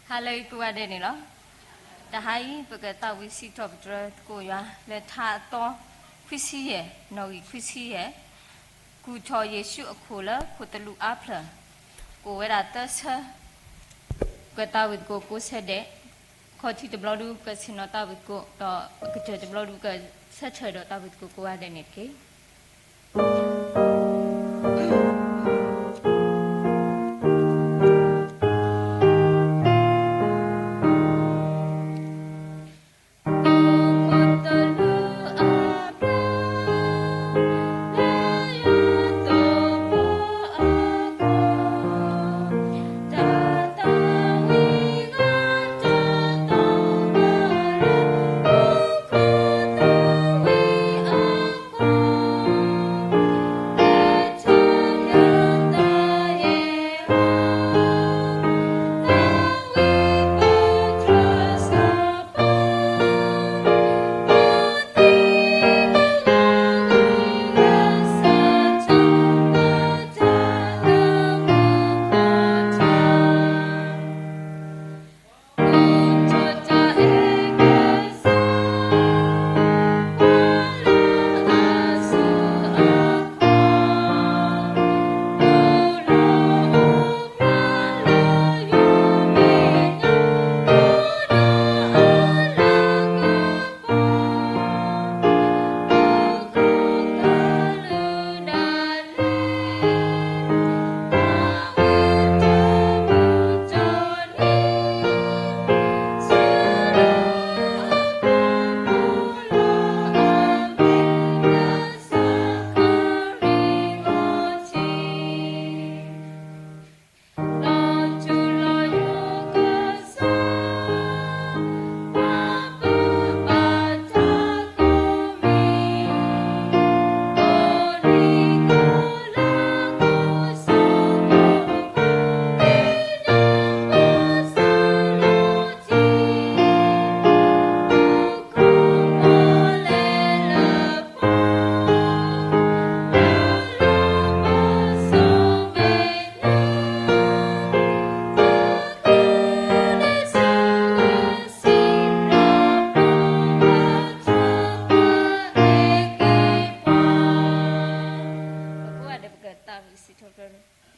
ဟါလၢအဂ့ၤကိးဂၤဒဲးန့ၣ်လီၤ. တဟါအံၤ ပကသးဝံၣ်စံးထီၣ်ပတြၢၤသကိးယွၤလၢထါအသီခွံဆံယဲၢ်, နီၣ်ဂံၢ်ခွံဆံယဲၢ်, ကူၣ်ထီၣ်ယ့ၣ်ၡူးအခိၣ်လၢခိၣ်သလုးအါဖျၢၣ်, ကိးဝဲဒၣ်သၢဆၢ, ပကသးဝံၣ်သကိးကိးဆၢဒဲး, ခီၣ်ထံးတဘျီဒုး ပကဆ့ၣ်နီၤသးဝံၣ်သကိး, ဒီးအကတၢၢ်တဘျီဒုး ပကဆၢထၢၣ်ဒီးသးဝံၣ်သကိးကိးဂၤဒဲးန့ၣ်တက့ၢ်.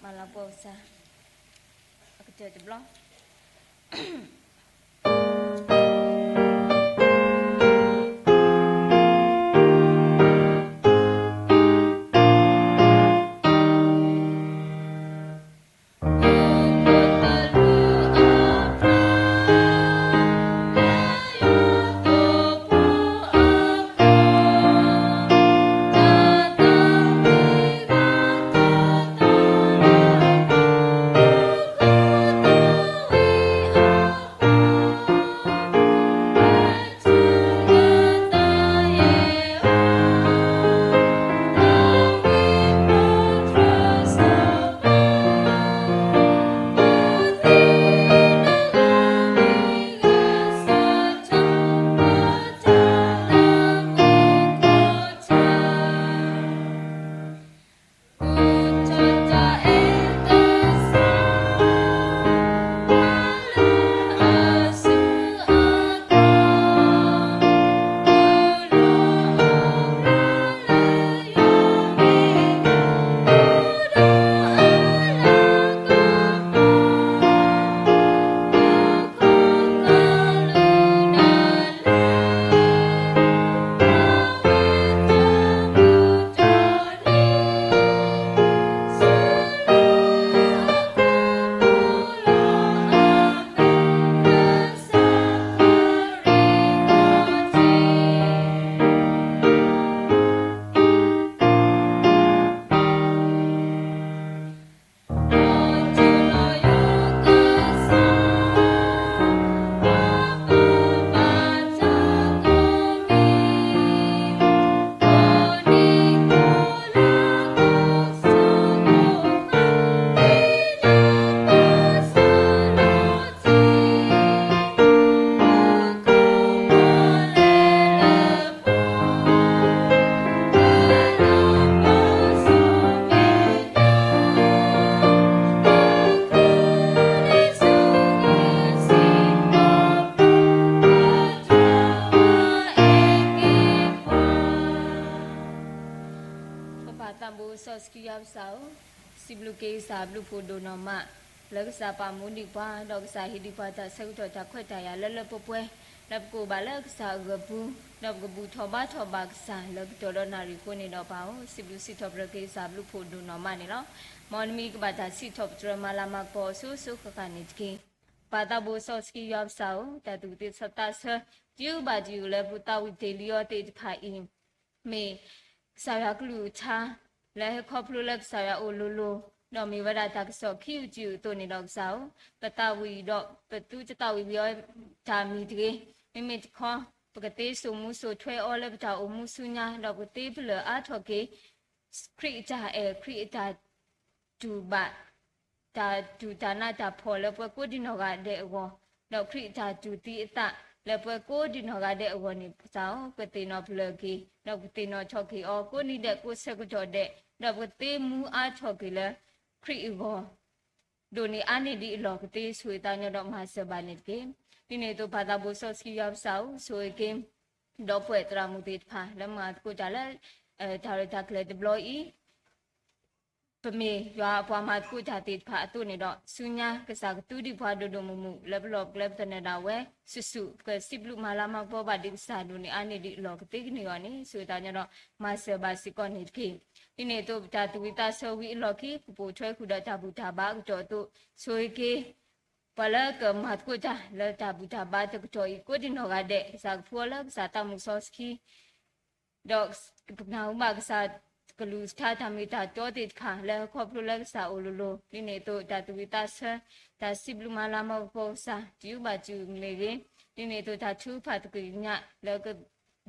မၤလၤကပီၤကစၢ် အကတၢၢ်တဘျီ. ပၢ်သးဘိစီဆှံယွၤကစၢ်ဧၢ, စံးဘျုးက့ၤကစၢ်အဘျုးဖှိၣ်ဒိၣ်နီၢ်မး, လၢကစၢ်ပာ်မူဒံးပှၤ ဒီးကစၢ်ဟ့ၣ်ဒံးပှၤတၢ်ဆၢကတီၢ်တၢ်ခွဲးတၢ်ယာ်လၢလၢပှဲၤပှဲၤ, လၢပကအိၣ်ဘၣ်လၢကစၢ်အဂီၢ်ပူၤ, ဒီးပကဘူၣ်ထီၣ်ဘါထီၣ်ဘၣ်ကစၢ်လၢကတီၢ်ဒီးနၣ်ရံၣ်အဃိန့ၣ်ဒီးပၢ်ဧၢ, စံးဘျုးစံးထီၣ်ပတြၢၤက့ၤကစၢ်အဘျုးဖှိၣ်ဒိၣ်နီၢ်မးန့ၣ်လီၤ. မ်နမံၤကဘၣ်တၢ်စံးထီၣ်ပတြၢၤမၤလၤမၤကပီၤအစိၤစိၤဃၣ်ဃၣ်န့ၣ်တက့ၢ်. ပၢ်သးဘိစီဆှံယွၤကစၢ်ဧၢ, တၢ်သူၣ်ဝံၣ်သးဆၢ တယုၢ်ဘၣ်တယုၢ်လၢပသးဝံၣ်တ့ၢ်လံအီၤသ့ၣ်တဖၣ်အံၤ မ့ၢ်ကစၢ်ယွၤကလုၢ်ကထါ လၢဟဲခီဖျိလၢကစၢ်ယွၤအိၣ်လိၤလိၤ, ဒီးမ့ၢ်ဝဲဒၣ်တၢ်ကစီၣ်ခံယူၢ်တယူၢ်အသိးန့ၣ်ဒီးကစၢ်ဧၢ, ပသးဝံၣ်ဒီးပသုတသးဝံၣ်ဝံၤအီၤတၢ်မံၤတဂ့ၤ, မ့မ့ၢ်တခီ ပကသ့စိာ်မူစိာ်ထွဲအီၤလၢပတၢ်အိၣ်မူဆူညါ, ဒီးပကသ့ပလၢၢ်အါထီၣ်က့ၤ ခရံာ်အတၢ်အဲၣ် ခရံာ်အတၢ်တူၢ်ဘၣ် တၢ်တူၢ်တၢ်နးတၢ်ဖှီၣ်လၢပှၤကိးဒံနီၢ်ဂၤဒဲးအဂီၢ်, ဒီးခရံာ်အတၢ်တူၢ်သံအသးလၢပှၤကိးဒံနီၢ်ဂၤဒဲးအဂီၢ်န့ၣ် ကစၢ်ဧၢ, ပသ့ၣ်နီၣ်ပလၢၢ်က့ၤ ဒီးပသ့ၣ်နီၣ်ထီၣ်က့ၤအီၤ ကိးနံၤဒဲးကိးဆၢကတီၢ်ဒဲး, ဒီးပကသ့မူအါထီၣ်က့ၤလၢ ခရံာ်အဂီၢ် ဒိၣ်န့ၢ်အါန့ၢ်ဒံးအလီၢ် ကသ့ဆိၣ်ဂ့ၤသးညီဒီးမၤစၢၤဘၣ်န့ၣ်တက့ၢ်. ဒ်န့ၣ်အသိးပၢ်သးဘိစီဆှံယွၤကစၢ်ဧၢ, ဆိၣ်ဂ့ၤက့ၤ ဒီပုၢ်ဝဲၢ်သရၣ်မုၣ်သ့ၣ်တဖၣ် လၢမၤသကိးတၢ်လၢ တၢ်ရဲၣ်တၢ်ကျဲၤတဘျီအံၤ ပမ့ၢ်ယွၤအပှၤမၤသကိးတၢ်သ့ၣ်တဖၣ်အသိးန့ၣ်ဒီး ဆူညါကစၢ်ကသူဒံးပှၤဒိၣ်ဒိၣ်မုၢ်မုၢ် လၢပလီၢ်ပကျဲပသနၢၣ်ဒၣ်ဝဲ ဆူၣ်ဆူၣ် ပကစံးဘျုးမၤလၤမၤကပီၤဘၣ်ဒံးကစၢ်ဒိၣ်န့ၢ်အါန့ၢ်ဒံးအလီၢ် ကသ့ကန့ၢ်အီၤန့ၣ် ဆိၣ်ဂ့ၤသးညီဒီး မၤစၢၤဘၣ်စ့ၢ်ကီးန့ၣ်တက့ၢ်. ဒ်န့ၣ်အသိးပတၢ်သူၣ်ဝံၣ်သးဆၢဝံၤအလီၢ်ခံ ပပိာ်ထွဲဃုာ်ဒီးတၢ်ဘူၣ်တၢ်ဘါအကတီၢ်အသိး ဆိၣ်ဂ့ၤက့ၤ ပှၤလၢကမၤသကိးတၢ်လၢတၢ်ဘူၣ်တၢ်ဘါတကတီၢ်အံၤ ကိးဒံနီၢ်ဂၤဒဲး ကစၢ်ကဖှူအီၤလၢကစၢ်သးမုၢ်စီဆှံ ဒီးကနၢ်ဟူဘၣ်ကစၢ်ကလုၢ်ကထါတၢ်မ့ၢ်တၢ်တီသ့ၣ်တဖၣ် လၢဟဲခီဖျိလၢကစၢ်အိၣ်လိၤလိၤ ဒ်န့ၣ်အသိး တၢ်သူၣ်ဝံၣ်သးဆၢ တၢ်စံးဘျုးမၤလၤမၤကပီၤကစၢ် တယုၢ်ဘၣ်တယုၢ်မ့ၢ်ဂ့ၤ, ဒ်န့ၣ်အသိးတၢ်ထုကဖၣ်သကိးကညး လၢက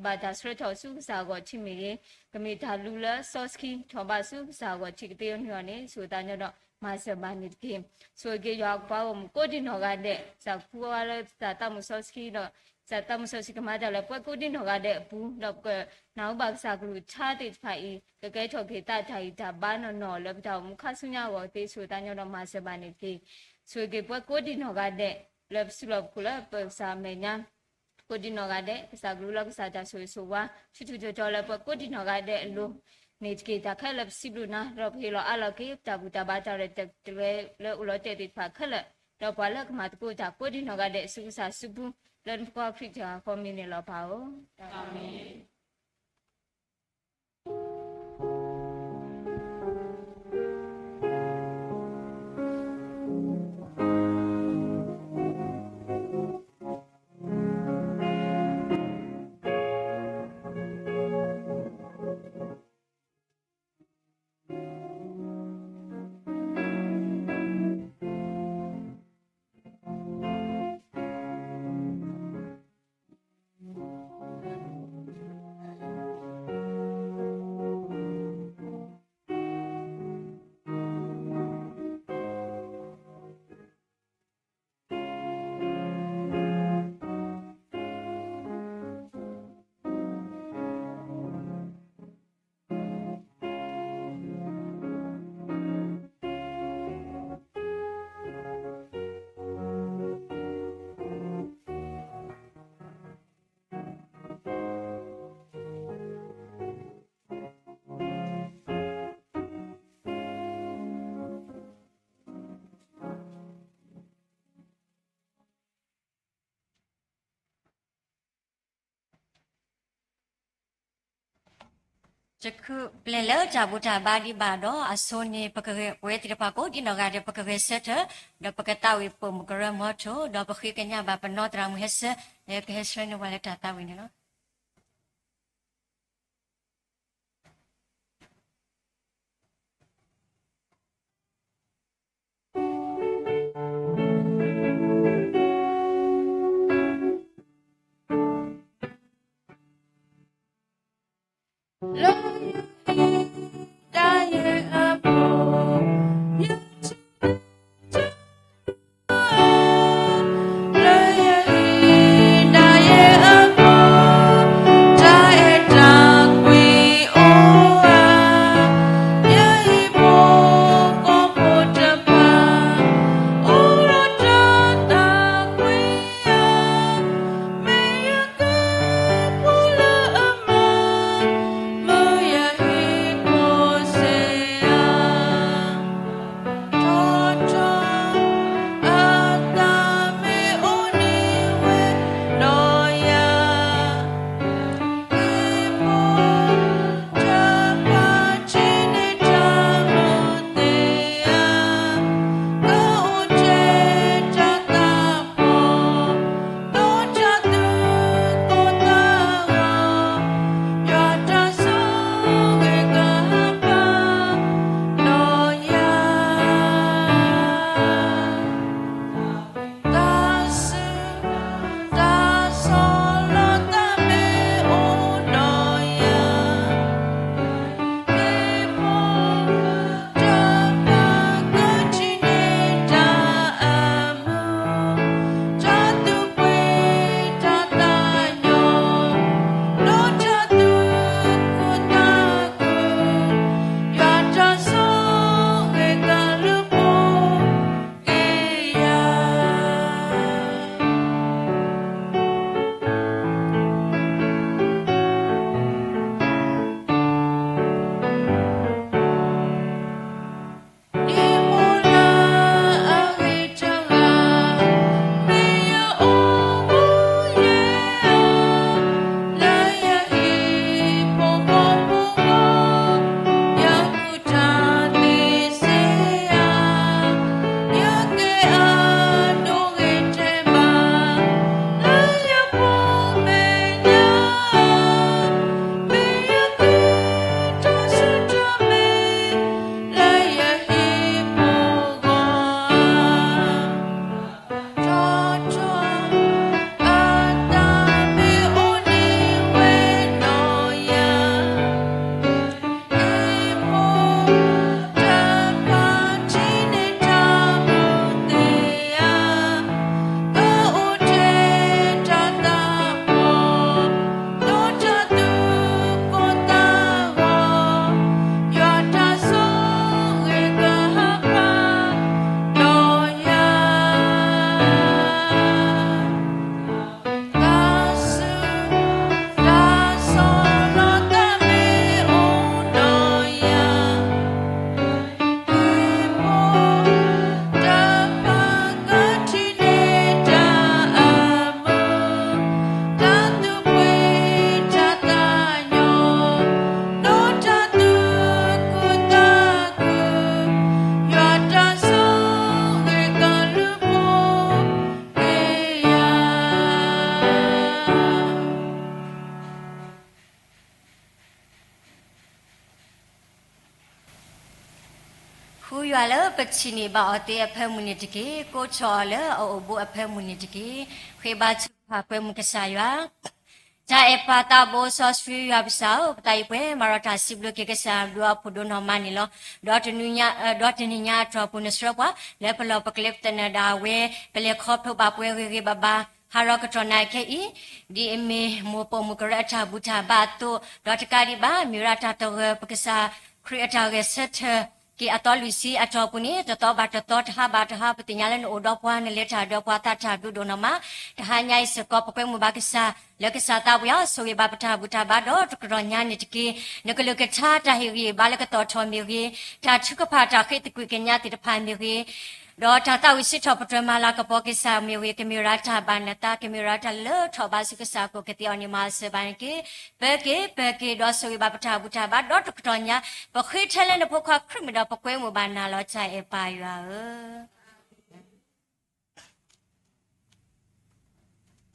ဘၣ်တၢ်ဆှၢထီၣ်ဆူကစၢ်အဂီၢ်ထံးမ့ၢ်ဂ့ၤ, ကမ့ၢ်တၢ်လူလၢစီဆှံထီၣ်ဘးဆူကစၢ်အဂီၢ်ထံးကသ့အီၤန့ၢ်အီၤန့ၣ် ဆိၣ်ဂ့ၤသးညီဒီးမၤစၢၤဘၣ်န့ၣ်တက့ၢ်. ဆိၣ်ဂ့ၤက့ၤယွၤအပှၤဂီၢ်မုၢ်ကိးဒံနီၢ်ဂၤဒဲး ကစၢ်ကဖှူအီၤလၢကစၢ်သးမုၢ်စီဆှံဒီး ကစၢ်သးမုၢ်စီဆှံကမၤတၢ်လၢပှၤကိးဒံနီၢ်ဂၤဒဲးအပူၤ ဒီးပကနၢ်ဟူဘၣ်ကစၢ်ကလုၢ်ကထါသ့ၣ်တဖၣ်အံၤ ကကဲထီၣ်က့ၤသးတၢ်ဂံၢ်တၢ်ဘါနီၢ်နီၢ်လၢပတၢ်အိၣ်မူခါဆူညါအဂီၢ်သ့ ဆိၣ်ဂ့ၤသးညီဒီးမၤစၢၤဘၣ်န့ၣ်တက့ၢ်. ဆိၣ်ဂ့ၤက့ၤပှၤကိးဒံနီၢ်ဂၤဒဲး လၢပစုလီၢ်ပခိၣ်လၢပကစၢ်မဲာ်ညါ ကိးဒံနီၢ်ဂၤဒဲး ကစၢ်ကလူးလီၤကစၢ်တၢ်ဆိၣ်ဂ့ၤဆိၣ်ဝါ ထူထူတီၤတီၤလၢပှၤကိးဒံနီၢ်ဂၤဒဲးအလိၤ န့ၣ်တက့ၢ်. တၢ်ခဲလၢာ်ပစံးဘျုးနၤ ဒီးပဟ့ၣ်လီၤအးလီၤက့ၤ ပတၢ်ဘူၣ်တၢ်ဘါတၢ်ရဲၣ်တၢ်ကျဲၤလၢအိၣ်လီၤတဲာ်သ့ၣ်တဖၣ်ခဲလၢာ် ဒီးပှၤလၢကမၤသကိးတၢ်ကိးဒံနီၢ်ဂၤဒဲး ဆူကစၢ်စုပူၤ လၢနဖိခွါခရံာ်တဂၤဃီမံၤန့ၣ်လီၤပၢ်ဧၢ. တၢ်ပျဲလၢတၢ်ဘူၣ်တၢ်ဘါဒံးဘၣ်ဒီး အဆိန့ၣ် ပကဂဲၤပဝဲသ့ၣ်တဖၣ်ကိးဒံနီၢ်ဂၤဒဲး ပကဂဲၤဆၢထၢၣ် ဒီးပကသးဝံၣ်ပိာ်မုၣ်ကရၢမီထိၣ် ဒီးပဃ့ကညးဘၣ်ပနီၢ်သရၣ်မုၣ်ဟဲဆၢ လၢကဟဲဆှၢန့ၢ်ပှၤလၢတၢ်သးဝံၣ်န့ၣ်လီၤ. ဃုယွၤလၢပထံၣ်န့ၢ်ဘၣ်အီၤသ့အဖၢမုၢ်န့ၣ်တက့ၢ်. ကိးထီၣ်အီၤလၢအအိၣ်ဘူးအဖၢမုၢ်န့ၣ်တက့ၢ်. ဃ့ဘါထုကဖၣ်ကွဲမုာ်ကစၢ်ယွၤ. တၢ်အဲၣ်ပၢ်သးဘိစီဆှံယွၤပစၢ်ဧၢ, ပသးအံၤပှဲၤမၤရီတၢ်စံးဘျုးက့ၤကစၢ်ဘျုးအဖှိၣ်ဒိၣ်နီၢ်မးန့ၣ်လီၤ. ဒီးတနံၤညါ, ဒီးတနံၤညါအတီၢ်ပူၤနဆှၢပှၤ လၢပလီၢ်ပကျဲပသနၢၣ်ဒၣ်ဝဲ, ပလဲၤခီဖျိဘၣ်ပှဲၤဂ့ၤဂ့ၤဘၣ်ဘၣ် ဟးရီကတီၢ်နၤခဲအံၤ, ဒ်အမ့ၢ်မိၢ်ပိာ်မုၣ်ကရၢအတၢ်ဘူၣ်တၢ်ဘါအသိး, ဒီးတကးဒံးဘၣ် မ့ၢ်ဝဲဒၣ်တၢ်သဂၢၢ်ပကစၢ်ခရံာ်အတၢ်ဂဲၤဆၢထၢၣ် က့ၤအသီလွံၢ်ဆံအတီၢ်ပူၤန့ၣ် တသီဘၣ်တသီ တဟါဘၣ်တဟါ ပသ့ၣ်ညါလၢနအိၣ်ဒီးပှၤ နလဲၤတၢ်ဒီးပှၤ သးတၢ်ဘျုးဒိၣ်နီၢ်မး, တဟါညါအံၤစ့ၢ်ကီး ပကွဲမုာ်ဘၣ်ကစၢ် လၢကစၢ်သးပှၢ်ဧၢ, ဆိၣ်ဂ့ၤဘၣ်ပတၢ်ဘူၣ်တၢ်ဘါဒီးတကတီၢ်ညါန့ၣ်တက့ၢ်. နကလုၢ်ကထါတၢ်ဟ့ၣ်ဂံၢ်ဘါလၢကသီၣ်ထီၣ်မ့ၢ်ဂ့ၤ, တၢ်ထုကဖၣ်တၢ်ဃ့သကွံာ်ကညးသ့ၣ်တဖၣ်မ့ၢ်ဂ့ၤ, ဒီးတၢ်သးဝံၣ်စံးထီၣ်ပတြၢၤမၤလၤကပီၤက့ၤကစၢ်မ့ၢ်ဂ့ၤ, ကမ့ၢ်ဝဲဒၣ်တၢ်ဘၣ်နသး, ကမ့ၢ်ဝဲဒၣ်တၢ်လၢထီၣ်ဘးဆူကစၢ်အကိာ်ကသ့အီၤန့ၣ် မၤစၢၤဘၣ်န့ၣ်တက့ၢ်. ပၢၤက့ၤ, ပၢၤက့ၤ, ဒီးဆိၣ်ဂ့ၤဘၣ်ပတၢ်ဘူၣ်တၢ်ဘါဒီးတကတီၢ်ညါ, ပဃ့ထဲလၢနဖိခွါခရံာ်မံၤဒီးပကွဲမုာ်ဘၣ်နၤလီၤ. တၢ်အဲၣ်ပၢ်ယွၤဧၢ,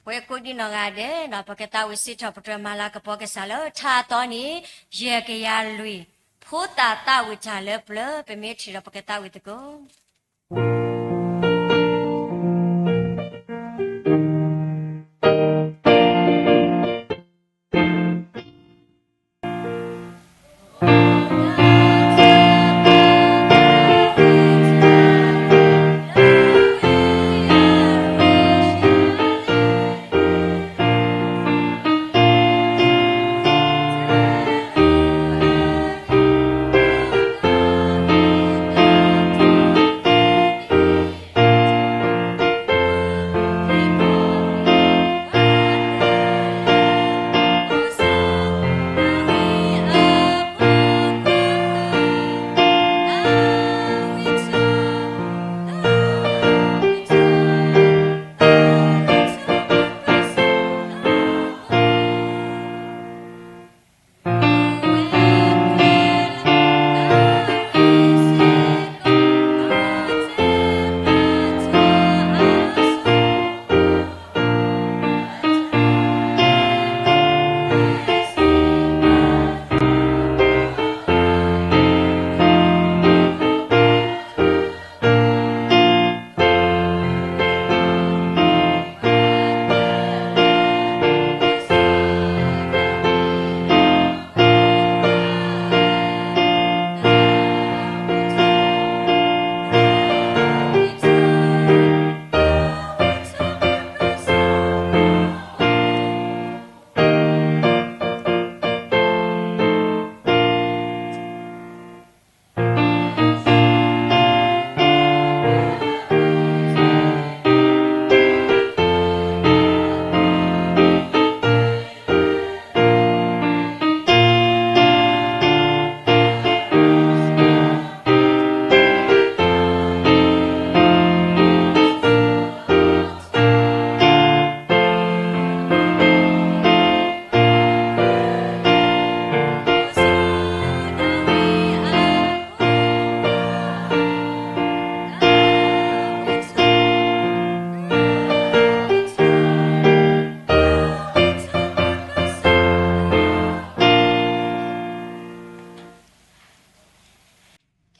ပဝဲကိးဒံနီၢ်ဂၤဒဲးဒီး ပကသးဝံၣ်စံးထီၣ်ပတြၢၤမၤလၤကပီၤကစၢ်လၢထါအသီန့ၣ်, ယဲၢ်ကယၤလွံၢ်, ဖိသၣ်သးဝံၣ်တၢ်လၢပျၢၤ, ပမ့ၢ်ထံၣ်ဒီးပကသးဝံၣ်သကိး.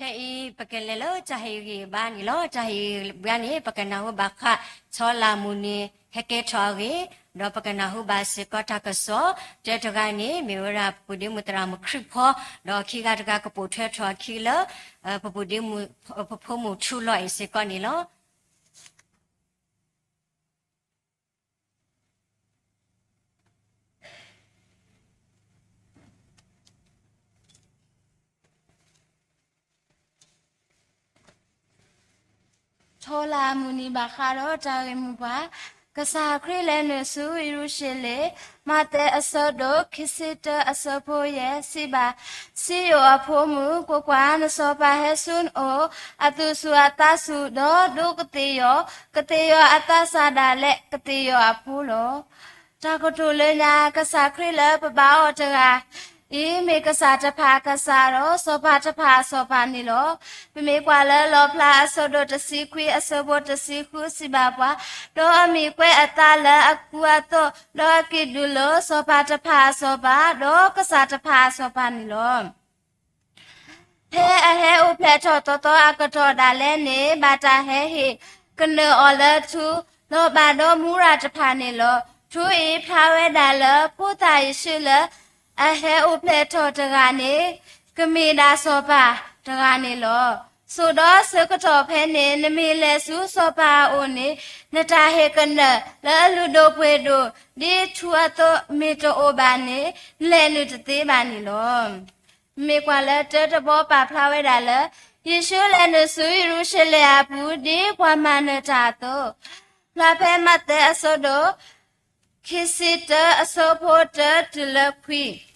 ခဲအံၤ ပကလဲၤလၢတၢ်ဟ့ၣ်ဂံၢ်ဘါန့ၣ်လီၤ. တၢ်ဟ့ၣ်ဂံၢ်ဘါန့ၣ် ပကနၢ်ဟူဘၣ်ဃး ဆီလါမူန့ၣ် ဟဲကဲထီၣ်အဂ့ၢ်, ဒီးပကနၢ်ဟူဘၣ်စ့ၢ်ကီးတၢ်ကစီၣ်, တၢတဂၤန့ၣ် မ့ၢ်ဝဲဒၣ်ပပူၤဒ့မုၣ်သရၣ်မုၣ်ခရံာ်ဖိ, ဒီးခံဂၤတဂၤကပိာ်ထွဲထီၣ်အခံလၢ ပပူၤဒ့မုၣ် ပဖိမုၣ်ထူလီၤအံၤစ့ၢ်ကီးန့ၣ်လီၤ. ဆီလါမူန့ၣ်ဘၣ်ဃးဒီးတၢ်ဂ့ၢ်မိၢ်ပှၢ်, ကစၢ်ခရံာ်လဲၤနုာ်ဆူယရူၤၡလ့ၣ်, မးသဲအဆၢဒိၣ်ခံဆံတၢအဆၢဖိယဲၢ် စံးဘၣ် စံယိၣ်အဖိမုၣ်, ကွၢ်ကွၢ်, နစီၤပၤဟဲဆူနအိၣ်, အသူၣ်စူၤအသးစူၤ, ဒီးဒိးကသ့ၣ်ယီၤ, ကသ့ၣ်ယီၤအသးစၢ်ဒၣ်လဲာ်, ကသ့ၣ်ယီၤအဖိလီၤ. တၢ်ကတိၤလၢညါ ကစၢ်ခရံာ်လၢပဘါအီၤတဂၤအံၤ မ့ၢ်ကစၢ်တဖၣ်အကစၢ်ဒီး စီၤပၤတဖၣ်အစီၤပၤန့ၣ်လီၤ. ပမ့ၢ်ကွၢ်လၢလီၣ်ဖျါအဆၢဒိၣ်တဆံခွံအဆၢဖိတဆံဃု စံးဘၣ်ပှၤ, ဒီးအမံၤကွဲးအသးလၢအကူအသိး, ဒီးအက့ၤဒုးလၢစီၤပၤတဖၣ်အစီၤပၤ, ဒီးကစၢ်တဖၣ်အစီၤပၤန့ၣ်လီၤ. ဖဲအဟဲအိၣ်ဖျဲၣ်ထီၣ်သီသီအကတီၢ်ဒၣ်လဲာ်န့ၣ် ဘၣ်တၢ်ဟဲဟ့ၣ်ကနၢာ်အီၤလၢထူ, လီၤဘၣ်ဒီးမူရၤတဖၣ်န့ၣ်လီၤ. ထူအံၤဖျါဝဲဒၣ်လၢ ဖိသၣ်ယ့ၣ်ၡူးလၢအဟဲအိၣ်ဖျဲၣ်ထီၣ်တဂၤန့ၣ် ကမ့ၢ်ဒၣ်စီၤပၤတဂၤန့ၣ်လီၤ. ဆိးဒီးဆၢကတီၢ်ဖဲန့ၣ် နမ့ၢ်လဲၤဆူစီၤပၤအအိၣ်န့ၣ် နတၢ်ဟ့ၣ်ကနၢာ်လၢအလုၢ်ဒိၣ်ပှ့ၤဒိၣ် ဒ်ထူအသိးမ့ၢ်တအိၣ်ဘၣ်န့ၣ် နလဲၤနုာ်တသ့ဘၣ်န့ၣ်လီၤ. မ့ၢ်ကွၢ်လၢတၢတဘီပာ်ဖျါဝဲဒၣ်လၢ ယ့ၣ်ၡူးလဲၤနုာ်ဆူယရူၤၡလ့ၣ်အပူၤ ဒ်ပှၤမၤနၢၤတၢ်အသိး, ဖျါဖဲမးသဲအဆၢဒိၣ် ခံဆံတၢအဆၢဖိတၢတုၤလၢခွံ.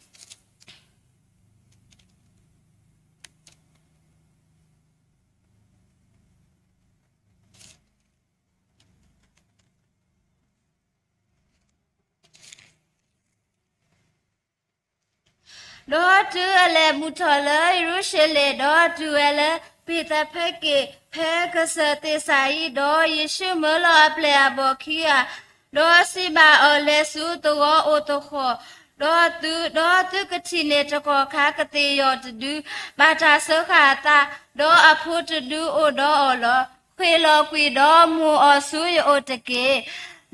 ဒီးတုၤအလဲၤဘူးထီၣ်လၢယရူၤၡလ့ၣ်, ဒီးတုၤဝဲလၢဘ့းသဖ့က့ၣ် ဖဲကစၢၢ်သ့းစၤယံး, ဒီးယ့ၣ်ၡူးမၢလီၤအပျဲၢ်အဘီၣ်ခံဂၤ, ဒီးစံးဘၣ်အီၤ, လဲၤဆူသဝီအိၣ်တဃီၣ်, ဒီးသု, ဒီးသုကထံၣ်န့ၢ်တကီၢ်ခါကသ့ၣ်ယီၤတဒု ဘၣ်တၢ်စၢဃာ်အသး, ဒီးအဖိတဒုအိၣ်ဒီးအီၤလီၤ. ဃ့ၢ်လီၤကွံာ်ဒီးမိၢ်အီၤဆူယအိၣ်တက့ၢ်.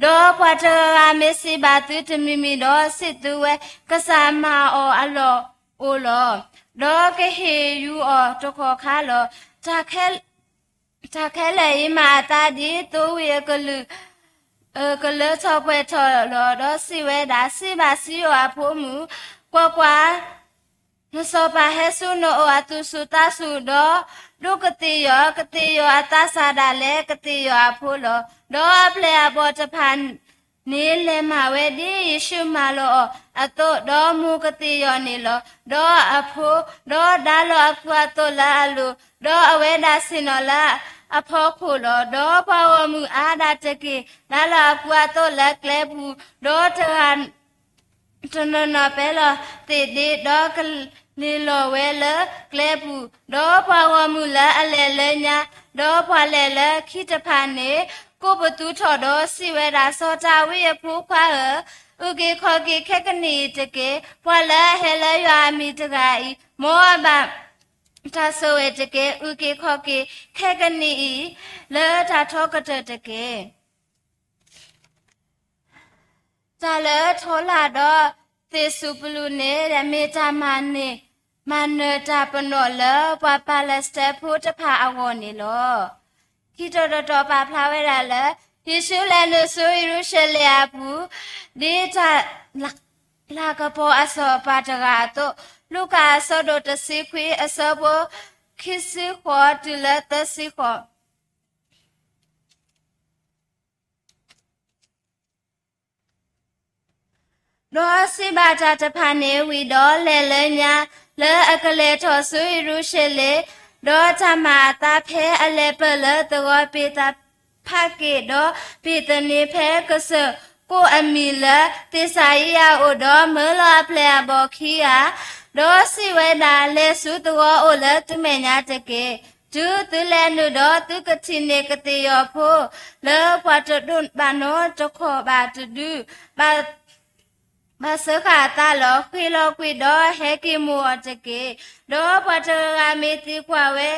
ဒီးပှၤတဂၤဂၤမ့ၢ်စံးဘၣ်သုတမံၤမံၤဒီး စံးသုဝဲ, ကစၢ်မၤအီၤအလီၢ်အိၣ်လီၤ. ဒီးကဟ့ၣ်ယူၤအီၤတကီၢ်ခါလီၤ. တၢ်ခဲလၢာ်အံၤမၤအသးဒ်သိဝ့ၢ်အကလုာ် ကလၢထီၣ်ပှဲၤထီၣ်လီၤ. ဒီးစံးဝဲဒၣ်, စံးဘၣ်စံယိၣ်အဖိမုၣ်, ကွၢ်ကွၢ်, နစီၤပၤဟဲဆူနအိၣ်အသူၣ်စူၤသးစူၤ, ဒီးဒိးကသ့ၣ်ယီၤ, ကသ့ၣ်ယီၤအသးစၢ်ဒၣ်လဲာ်ကသ့ၣ်ယီၤအဖိလီၤ. ဒီးအပျဲၢ်အဘီၣ်တဖၣ်န့ၣ် လဲၤမၤဝဲဒ်ယ့ၣ်ၡူးမၢလီၤအီၤအသိး, ဒီးမိၢ်ကသ့ၣ်ယီၤန့ၣ်လီၤ. ဒီးအဖိ, ဒီးဒါလီၤအကူအသိးလၢအလိၤ, ဒီးအဝဲဒၣ်ဆ့ၣ်နီၤလၢအဖီခိၣ်လီၤ. ဒီးပှၤဂီၢ်မုၢ်အါဒၣ်တက့ၢ်, ဒါလီၤအကူအသိးလၢကျဲပူၤ, ဒီးတဂၤ တနီၤနီၤပဲလီၤသ့ၣ်ဒ့, ဒီးကလ့ၤလီၤဝဲလၢကျဲပူၤ, ဒီးပှၤဂီၢ်မုၢ်လၢအလဲၤလၢညါ, ဒီးပှၤလဲၤလၢခံတဖၣ်န့ၣ် ကိးပသူထီၣ်ဒီးစံးဝဲဒၣ်, စီၤဒၤဝံးအဖိခွါဧၢ, အုၣ်က့ၤခီၣ်က့ၤခဲကနံၣ်အံၤတက့ၢ်. ပှၤလၢအဟဲလၢယွၤအမံၤတဂၤအံၤ, မ်အဘၣ်တၢ်ဆိၣ်ဂ့ၤတက့ၢ်. အုၣ်က့ၤခီၣ်က့ၤခဲကနံၣ်အံၤ လၢတၢ်ထီကတၢၢ်တက့ၢ်. တၢ်လၢထီလာ်ဒီးသ့ၣ်စူးပလူးန့ၣ် မ့ၢ်တၢ်မၤန့ၢ်မၤနၢၤတၢ်ပနီၣ်လၢပှၤပၤလဲးစတံဖိတဖၣ်အဂီၢ်န့ၣ်လီၤ. ခံတီၤတတီၤပာ်ဖျါဝဲဒၣ်လၢ ယ့ၣ်ၡူးလဲၤနုာ်ဆူယရူၤၡလ့ၣ်အပူၤ ဒ်တၢ်လၤကပီၤအစီၤပၤတဂၤအသိး, လူၤကၣ်အဆၢဒိၣ်တဆံခွံ အဆၢဖိခံဆံဃိးတုၤလၢသၢဆံဃိး. ဒီးစံးဘၣ်တၢ်တဖၣ်န့ၣ်ဝံၤဒီးလဲၤလၢညါ လၢအကလဲၤထီၣ်ဆူယရူၤၡလ့ၣ်, ဒီးတၢ်မၤအသးဖဲအလဲၤပၢၢ်လၢသဝီဘ့းသဖ့က့ၣ်, ဒီးဘ့းသနံဖဲကစၢၢ်ကိးအမံၤလၢသ့းစၤယံးအအိၣ်, ဒီးမၢလီၤအပျဲၢ်အဘီၣ်ခံဂၤ, ဒီးစံးဝဲဒၣ်, လဲၤဆူသဝီအိၣ်လၢသုမဲာ်ညါတက့ၢ်. တုၤသုလဲၤနုာ်ဒီးသုကထံၣ်န့ၢ်ကသ့ၣ်ယီၤဖိ လၢပှၤတဒိးဘၣ်နီတခီၣ်ဘၣ်တဒု ဘၣ်စၢဃာ်အသးလီၤ. ဃ့ၢ်လီၤကွံာ်ဒီးဟဲက့ၤမိၢ်အီၤတက့ၢ်. ဒီးပှၤတဂၤဂၤမ့ၢ်သံကွၢ်ဝဲ,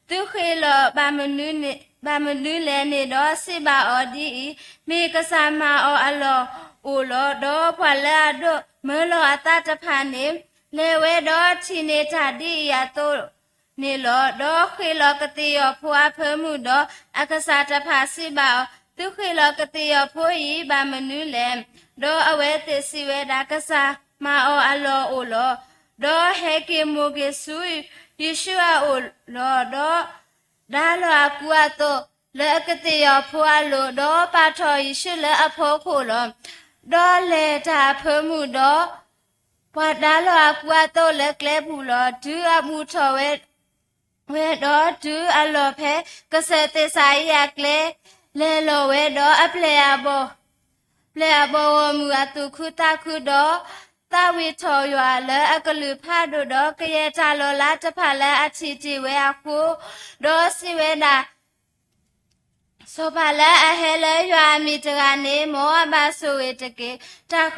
သုဃ့ၢ်လီၤဘၣ်မနုၤလဲၣ်န့ၣ်ဒီး စံးဘၣ်အီၤဒ်အံၤ, မ့ၢ်ကစၢ်မၤအီၤအလီၢ်အိၣ်လီၤ. ဒီးပှၤလၢအဒိးမၢလီၤအသးတဖၣ်န့ၣ် လဲၤဝဲဒီးထံၣ်န့ၢ်တၢ်ဒ်အံၤအသိးန့ၣ်လီၤ. ဒီးဃ့ၢ်လီၤကသ့ၣ်ယီၤဖိအဖၢမုၢ်ဒီး အကစၢ်တဖၣ်စံးဘၣ်အီၤ, သုဃ့ၢ်လီၤကသ့ၣ်ယီၤဖိအံၤဘၣ်မနုၤလဲၣ်. ဒီးအဝဲသ့ၣ်စံးဝဲဒၣ်, ကစၢ်မၤအီၤအလီၢ်အိၣ်လီၤ. ဒီးဟဲက့ၤမိၢ်က့ၤဆူယ့ၣ်ၡူးအအိၣ်လီၤ. ဒီးဒါလီၤအကူအသိးလၢအကသ့ၣ်ယီၤဖိအလိၤ, ဒီးပာ်ထီၣ်ယ့ၣ်ၡူးလၢအဖီခိၣ်လီၤ. ဒီးလဲၤတၢ်အဖၢမုၢ်ဒီး ပှၤဒါလီၤအကူအသိးလၢကျဲပူၤလီၤ. တုၤအဘူးထီၣ်ဝဲ, ဝဲဒီးတုၤအလီၤဖဲကစၢၢ်သ့းစၤယံးအကျဲ, လဲၤလီၤဝဲဒီးအပျဲၢ်အဘီၣ် ပျဲၢ်အဘီၣ်ဂီၢ်မုၢ်အသူၣ်ခုသးခုဒီး သးဝံၣ်ထီၣ်ယွၤလၢအကလုၢ်ဖးဒိၣ်ဒီး ကယဲၢ်တၢ်လီၤလးတဖၣ်လၢအထံၣ်တ့ၢ်ဝဲအဃိ, ဒီးစံးဝဲဒၣ်, စီၤပၤလၢအဟဲလၢယွၤအမံၤတဂၤန့ၣ် မ်အဘၣ်ဆိၣ်ဂ့ၤတက့ၢ်. တၢ်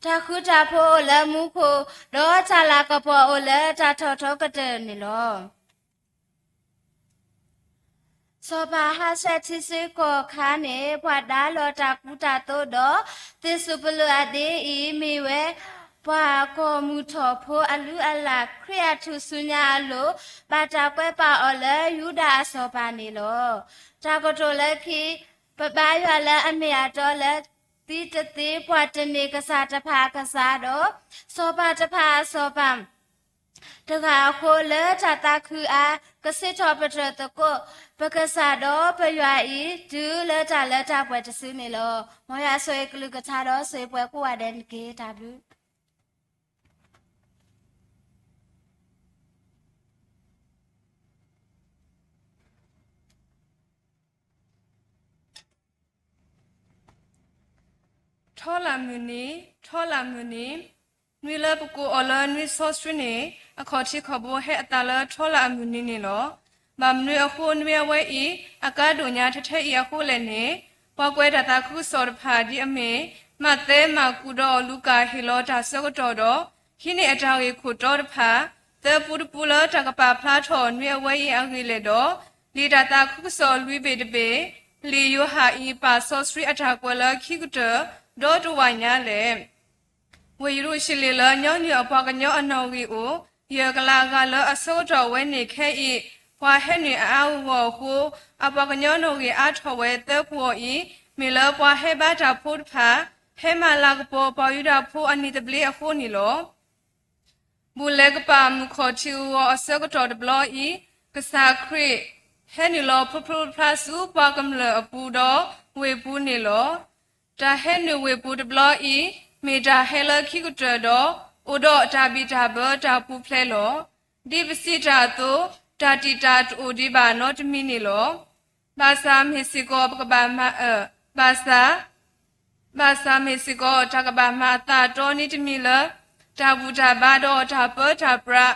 တၢ်ဃူတၢ်ဖိးအိၣ်လၢမူခိၣ်, ဒီးတၢ်လၤကပီၤအိၣ်လၢတၢ်ထီၣ်ထီကတၢၢ်န့ၣ်လီၤ. စီၤပၤဟါဆှဲးထံဆှ့ကီၢ်ခါန့ၣ် ပှၤဒါလီၤတၢ်ကူတၢ်သိးဒီး သ့ၣ်စူၣ်ပလိာ်အဒ့အံၤ မ့ၢ်ဝဲ ပှၤကိာ်မုၢ်ထီၣ်ဖိအလုၢ်အလၢ် ခရံာ်အထူၣ်စုညါအလိၤ ဘၣ်တၢ်ကွဲးပာ်အီၤလၢယူဒၤအစီၤပၤန့ၣ်လီၤ. တၢ်ကတိၤလၢခံ ပဘါယွၤလၢအမ့ၢ်အတီလၢ သံတသ့ ပှၤတမ့ၢ်ကစၢ်တဖၣ်အကစၢ်ဒီး စီၤပၤတဖၣ်အစီၤပၤ တဂၤအဃိ လၢတၢ်သးခုအါ ကစံးထီၣ်ပတြၢၤသကိး ပကစၢ်ဒီးပယွၤအံၤ တုၤလၢတၢ်လၢတၢ်ပှဲၤတစုန့ၣ်လီၤ. မ်ယွၤဆိၣ်ဂ့ၤကလုၢ်ကထါဒီးဆိၣ်ဂ့ၤပှၤကိးဂၤဒဲးန့ၣ်တက့ၢ်. တၢ်ဘျုး ထီလၣ်မုၢ်နံၤ, ထီလၣ်မုၢ်နံၤ, နွံလၢပကိးအီၤလၢနွံစီဆှံန့ၣ် အခီၣ်ထံးခီၣ်ဘိဟဲအသးလၢထီလၣ်အမုၢ်နံၤန့ၣ်လီၤ. ဘၣ်မနုၤအဃိနွံအဝဲအံၤ အကါဒိၣ်ညါထဲထဲအံၤအဃိလဲၣ်န့ၣ်, ပှၤကွဲးတၢ်သးခုကစီၣ်တဖၣ်ဒ်အမ့ၢ် မးသဲ, မၢ်ကူးဒီးလူၤကၣ်ဟ့ၣ်လီၤတၢ်ဆၢကတီၢ်ဒီး ဟံးန့ၢ်အတၢ်ဂ့ၢ်ခိၣ်တီတဖၣ် သၢပူတပူလၢတၢ်ကပာ်ဖျါထီၣ်နွံအဝဲအံၤအဂ့ၢ်လဲၣ်ဒီး လံာ်တၢ်သးခုကစီၣ်လွံၢ်ဘ့ၣ်တဘ့ၣ်, လံာ်ယိၤဟၣ်အံၤပာ်စီဆှံအတၢ်ကွဲးလၢခံကတၢၢ် ဒီတဝာ်ညါလဲၣ်. ဝ့ၢ်ယရူၤၡလ့ၣ်လၢညီနုၢ်အပှၤကညီအနီၣ်ဂံၢ်အိၣ် ယဲၢ်ကလးအဂၤလၢအဆၢကတီၢ်ဝဲန့ၣ်ခဲအံၤ ပှၤဟဲနုာ်အါအါဂီၢ်ဂီၢ်အဃိ အပှၤကညီနီၣ်ဂံၢ်အါထီၣ်ဝဲသၢပူၤအံၤ မ့ၢ်လၢပှၤဟဲဘါတၢ်ဖိတဖၣ် ဟဲမၤလၤကပီၤပှၤယူဒၤဖိအနံၤသဘျ့အဃိန့ၣ်လီၤ. ဘူၣ်လဲၤကပာ်မုၢ်ခီၣ်ထံးဂီၤအဆၢကတီၢ်တဘျီအံၤ ကစၢ်ခရံာ် ဟဲနုာ်လီၤဖျိဖျိဖျါဆူပှၤကမျၢၢ်အပူၤဒီးဝ့ၢ်ပူၤန့ၣ်လီၤ. တၢ်ဟဲနုာ်ဝ့ၢ်ပူၤတဘျီအံၤ မ့ၢ်တၢ်ဟဲလၢခံကတၢၢ်ဒီး အိၣ်ဒီးတၢ်ဘံၣ်တၢ်ဘၢတၢ်ပူၤဖျဲးလီၤ. ဒ်ပစံးတၢ်အသိး တၢ်တံာ်တာ်တအိၣ်ဒံးဘၣ်နီတမံၤန့ၣ်လီၤ. ဘၣ်ဆၣ်မ့ၢ်စ့ၢ်ကီးပကဘၣ်မၤအၢ, ဘၣ်ဆၣ် ဘၣ်ဆၣ်မ့ၢ်စ့ၢ်ကီးတၢ်ကဘၣ်မၤအသးအတီနံၤတမံၤလၢ တၢ်ဘူၣ်တၢ်ဘါဒီးတၢ်ပၢတၢ်ပြး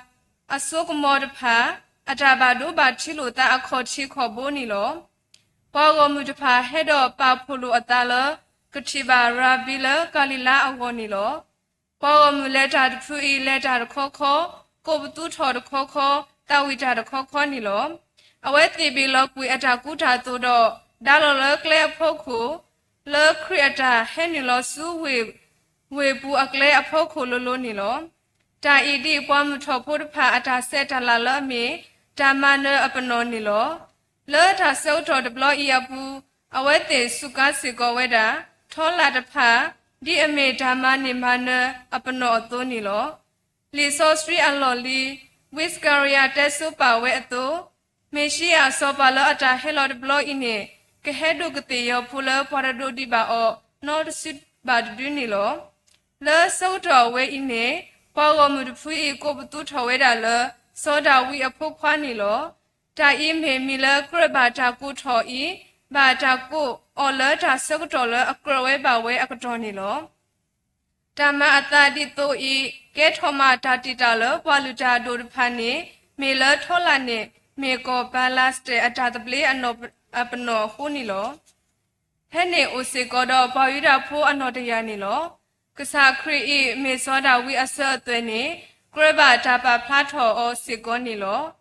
အစိကမီၤတဖၣ် အတၢ်ဘၣ်ဒိဘၣ်ထံးလိာ်သးအခီၣ်ထံးခီၣ်ဘိန့ၣ်လီၤ. ပှၤဂီၢ်မုၢ်တဖၣ်ဟဲဒီးပာ်ဖှိၣ်လိာ်အသးလၢ ကထံၣ်ဘၣ်ရၤဘံလၢကၤလံၤလါအဂီၢ်န့ၣ်လီၤ. ပှၤဂီၢ်မုၢ်လဲၤတၢ်တဖုအံၤ လဲၤတၢ်တခီခီ, ကိးပသူထီၣ်တခီခီ, သးဝံၣ်တၢ်တခီခီန့ၣ်လီၤ. အဝဲသ့ၣ်ဘ့ၣ်လီၤကွံာ်အတၢ်ကူတၢ်သိးဒီး ဒါလီၤလၢကျဲအဖီခိၣ် လၢခရံာ်အတၢ်ဟဲနုာ်လီၤဆူ ဝ့ၢ်ပူၤအကျဲအဖီခိၣ်လိၤလိၤန့ၣ်လီၤ. တၢ်အံၤဒ်ပှၤမုၢ်ထီၣ်ဖိတဖၣ်အတၢ်ဆဲးတၢ်လၤလၢအမ့ၢ် တၢ်မၤနၢၤအပနီၣ်န့ၣ်လီၤ. လၢတၢ်ဆၢကတီၢ်တဘျီအံၤအပူၤ အဝဲသ့ၣ်စူးကါစ့ၢ်ကီးဝဲဒၣ် ထီလာ်တဖၣ် ဒ်အမ့ၢ်တၢ်မၤန့ၢ်မၤနၢၤအပနီၣ်အသိးန့ၣ်လီၤ. လံာ်စီဆှံအလီၢ်လံၤ ဝံစကၤရယၤတဲဆိပာ်ဝဲအသိး, မ့ၣ်ၡံအၤစီၤပၤလၢအတၢ်ဟဲလီၤတဘျီအံၤန့ၣ် ကဟဲဒိးကသ့ၣ်ယီၤဖိလၢပှၤတဒိးဒံးဘၣ်အီၤ နီတစုဘၣ်တဒုန့ၣ်လီၤ. လၢဆၢကတီၢ်အဝဲအံၤန့ၣ် ပှၤဂီၢ်မုၢ်တဖုအံၤကိးပသူထီၣ်ဝဲဒၣ်လၢ စီၤဒၤဝံးအဖိခွါန့ၣ်လီၤ. တၢ်အံၤမ့ၢ်မံၤလၢကြၢးဘၣ်တၢ်ကိးထီၣ်အံၤ ဘၣ်တၢ်ကိးအီၤလၢတၢ်ဆၢကတီၢ်လၢအကြၢးဝဲဘၣ်ဝဲအကတီၢ်န့ၣ်လီၤ. တၢ်မၤအသးဒ်သိးအံၤ ကဲထီၣ်မးတၢ်တံာ်တာ်လၢပှၤလုၢ်တၢ်အဒိၣ်တဖၣ်န့ၣ် မ့ၢ်လၢထီလာ်န့ၣ် မ့ၢ်ကီၢ်ဘၤလၤစတဲးအတၢ်သဘျ့အပနီၣ်အဃိန့ၣ်လီၤ. ဟဲန့ၣ်အိၣ်စ့ၢ်ကီးဒီးပှၤယူဒၤဖိအနီၣ်တယၢ်န့ၣ်လီၤ. ကစၢ်ခရံာ်အံၤမ့ၢ်စီၤဒၤဝံးအစၢၤအသွဲၣ်န့ၣ် ကြၢးဘၣ်တၢ်ပာ်ဖျါထီၣ်အီၤစ့ၢ်ကီးန့ၣ်လီၤ.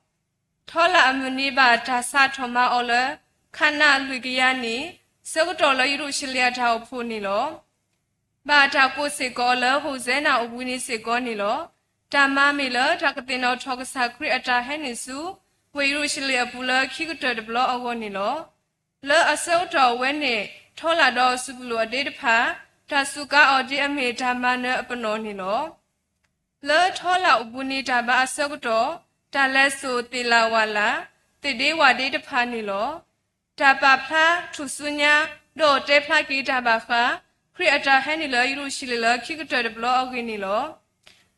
ထီလာ်အမုၢ်နံၤဘၣ်တၢ်စးထီၣ်မၤအီၤလၢ ခးနးလွံၢ်ကယၤနံၣ် ဆၢကတီၢ်လၢယရူၤၡလ့ၣ်အတၢ်အိၣ်ဖှိၣ်န့ၣ်လီၤ. ဘၣ်တၢ်ကိးစ့ၢ်ကီးအီၤလၢ ဟိၣ်စဲနၤအိၣ်ဘှံးနံၤစ့ၢ်ကီးန့ၣ်လီၤ. တၢ်မၤမ့ၢ်လၢတၢ်ကသ့ၣ်နီၣ်ထီၣ်ကစၢ်ခရံာ်အတၢ်ဟဲနုာ်ဆူ ဝ့ၢ်ယရူၤၡလ့ၣ်အပူၤလၢခံကတၢၢ်တဘျီအဂီၢ်န့ၣ်လီၤ. လၢအဆၢကတီၢ်အဝဲန့ၣ် ထီလာ်ဒီးစူၣ်ပလိၣ်အဒ့တဖၣ် တၢ်စူးကါအီၤဒ်အမ့ၢ်တၢ်မၤနၢၤအပနီၣ်န့ၣ်လီၤ. လၢထီလာ်အိၣ်ဘှံးနံၤတၢ်ဘါအဆၢကတီၢ် တၢ်လဲၤစိာ်သ့ၣ်လၣ်ဝၣ်လၣ် သ့ၣ်ဒ့ဝၣ်ဒ့တဖၣ်န့ၣ်လီၤ. တၢ်ပာ်ဖျါထူၣ်စုညါ ဒီးတဲဖျါက့ၤတၢ်ဘၣ်ဃး ခရံာ်အတၢ်ဟဲနုာ်လၢယရူၤၡလ့ၣ်လၢခံကတၢၢ်တဘျီအဂ့ၢ်န့ၣ်လီၤ.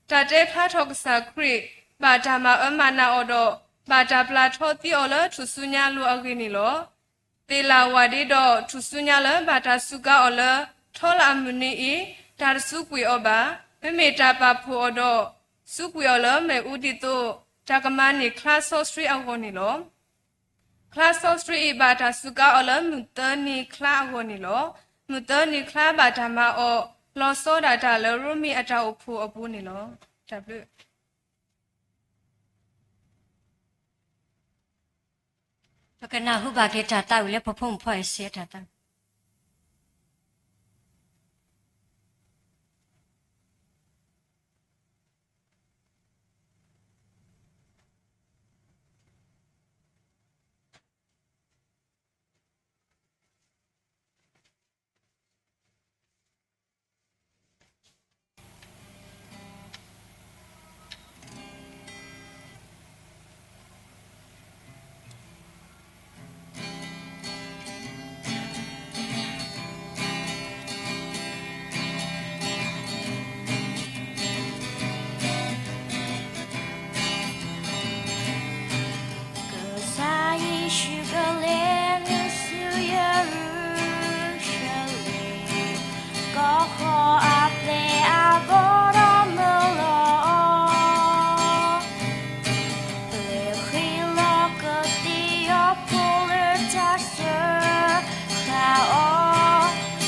တၢ်တဲဖျါထီၣ်ကစၢ်ခရံာ် ဘၣ်တၢ်မၤအၢမၤနးအီၤဒီး ဘၣ်တၢ်ပျၢ်ထီသံအီၤလၢထူၣ်စုညါအလိၤအဂ့ၢ်န့ၣ်လီၤ. သ့ၣ်လၣ်ဝၣ်ဒ့ဒီးထူၣ်စုညါလၢဘၣ်တၢ်စူးကါအီၤလၢ ထီလာ်အမုၢ်နံၤအံၤ တၢ်တစူးကွံာ်အီၤဘၣ်. မ့မ့ၢ်တၢ်ပာ်ဖှိၣ်အီၤဒီး စူးကွံာ်အီၤလၢမ့ၣ်အူဒ်သိး တၢ်ကမၤန့ၢ်ချါစီဆှံအဂီၢ်န့ၣ်လီၤ. ချါစီဆှံအံၤဘၣ်တၢ်စူးကါအီၤလၢမုၢ်သၢနံၤချါအဂီၢ်န့ၣ်လီၤ. မုၢ်သၢနံၤချါဘၣ်တၢ်မၤအီၤ လီၤဆီဒၣ်တၢ်လၢရိမ့ၤအတၢ်အိၣ်ဖှိၣ်အပူၤန့ၣ်လီၤ. တၢ်ဘျုး ပကနၢ်ဟူဘၣ်က့ၤတၢ်သးဝံၣ်လၢပဖိမုၣ်ဖိခွါအံၤစံးတၢ်သးဝံၣ်. ကစၢ်ယ့ၣ်ၡူးကလဲၤနုာ်ဆူယရူၤၡလ့ၣ်, ကီၢ်ဃီအပျဲၢ်အဘီဒီးမုၢ်လီၤအီၤ, ပျဲၢ်ဃ့လီၤကသ့ၣ်အီၤဖိလၢတၢ်စၢဃာ်အီၤ,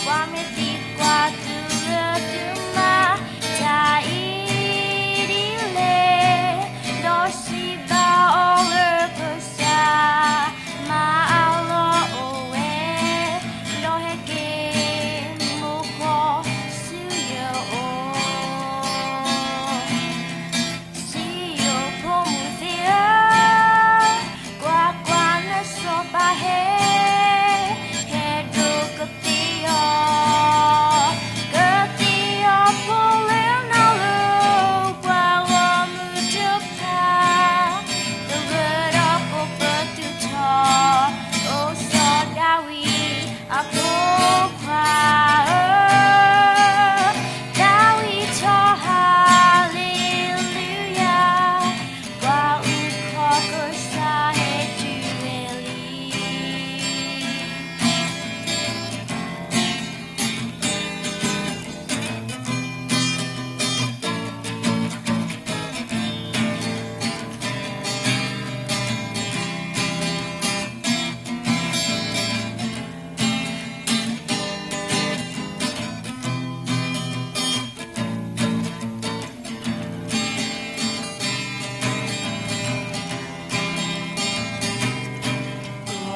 ကွၢ်မ့ၢ်သံကွၢ်သုလၢသုမၤတၢ်အံၤဒ်လဲၣ်, ဒီးစံးဘၣ်အီၤလၢကစၢ်မၤအလီၢ်အိၣ်ဝဲ, ဒီးဟဲက့ၤမိၢ်ဃီဆူယအိၣ်. စံးယဖိမုၣ်သ့ၣ်ဧၢ, ကွၢ်ကွၢ်, နစီၤပၤဟဲ, ဟဲဒိးကသ့ၣ်အီၤ, ကသ့ၣ်အီၤဖိလၢနၤလၢ ပှၤဂီၢ်မုၢ်တဖၣ်, တဂၢၢ်ဒီးကိးပသူထီၣ်, အိၣ်စီၤဒၤဝံးအဖိခွါဧၢ, ဒၤဝံးထီၣ်ဟၤလ့လူယၤ, ပှၤအုၣ်ခီၣ်ကစၢ်ဟဲတုၤဝဲလံ. မ်ဒ်န့ၣ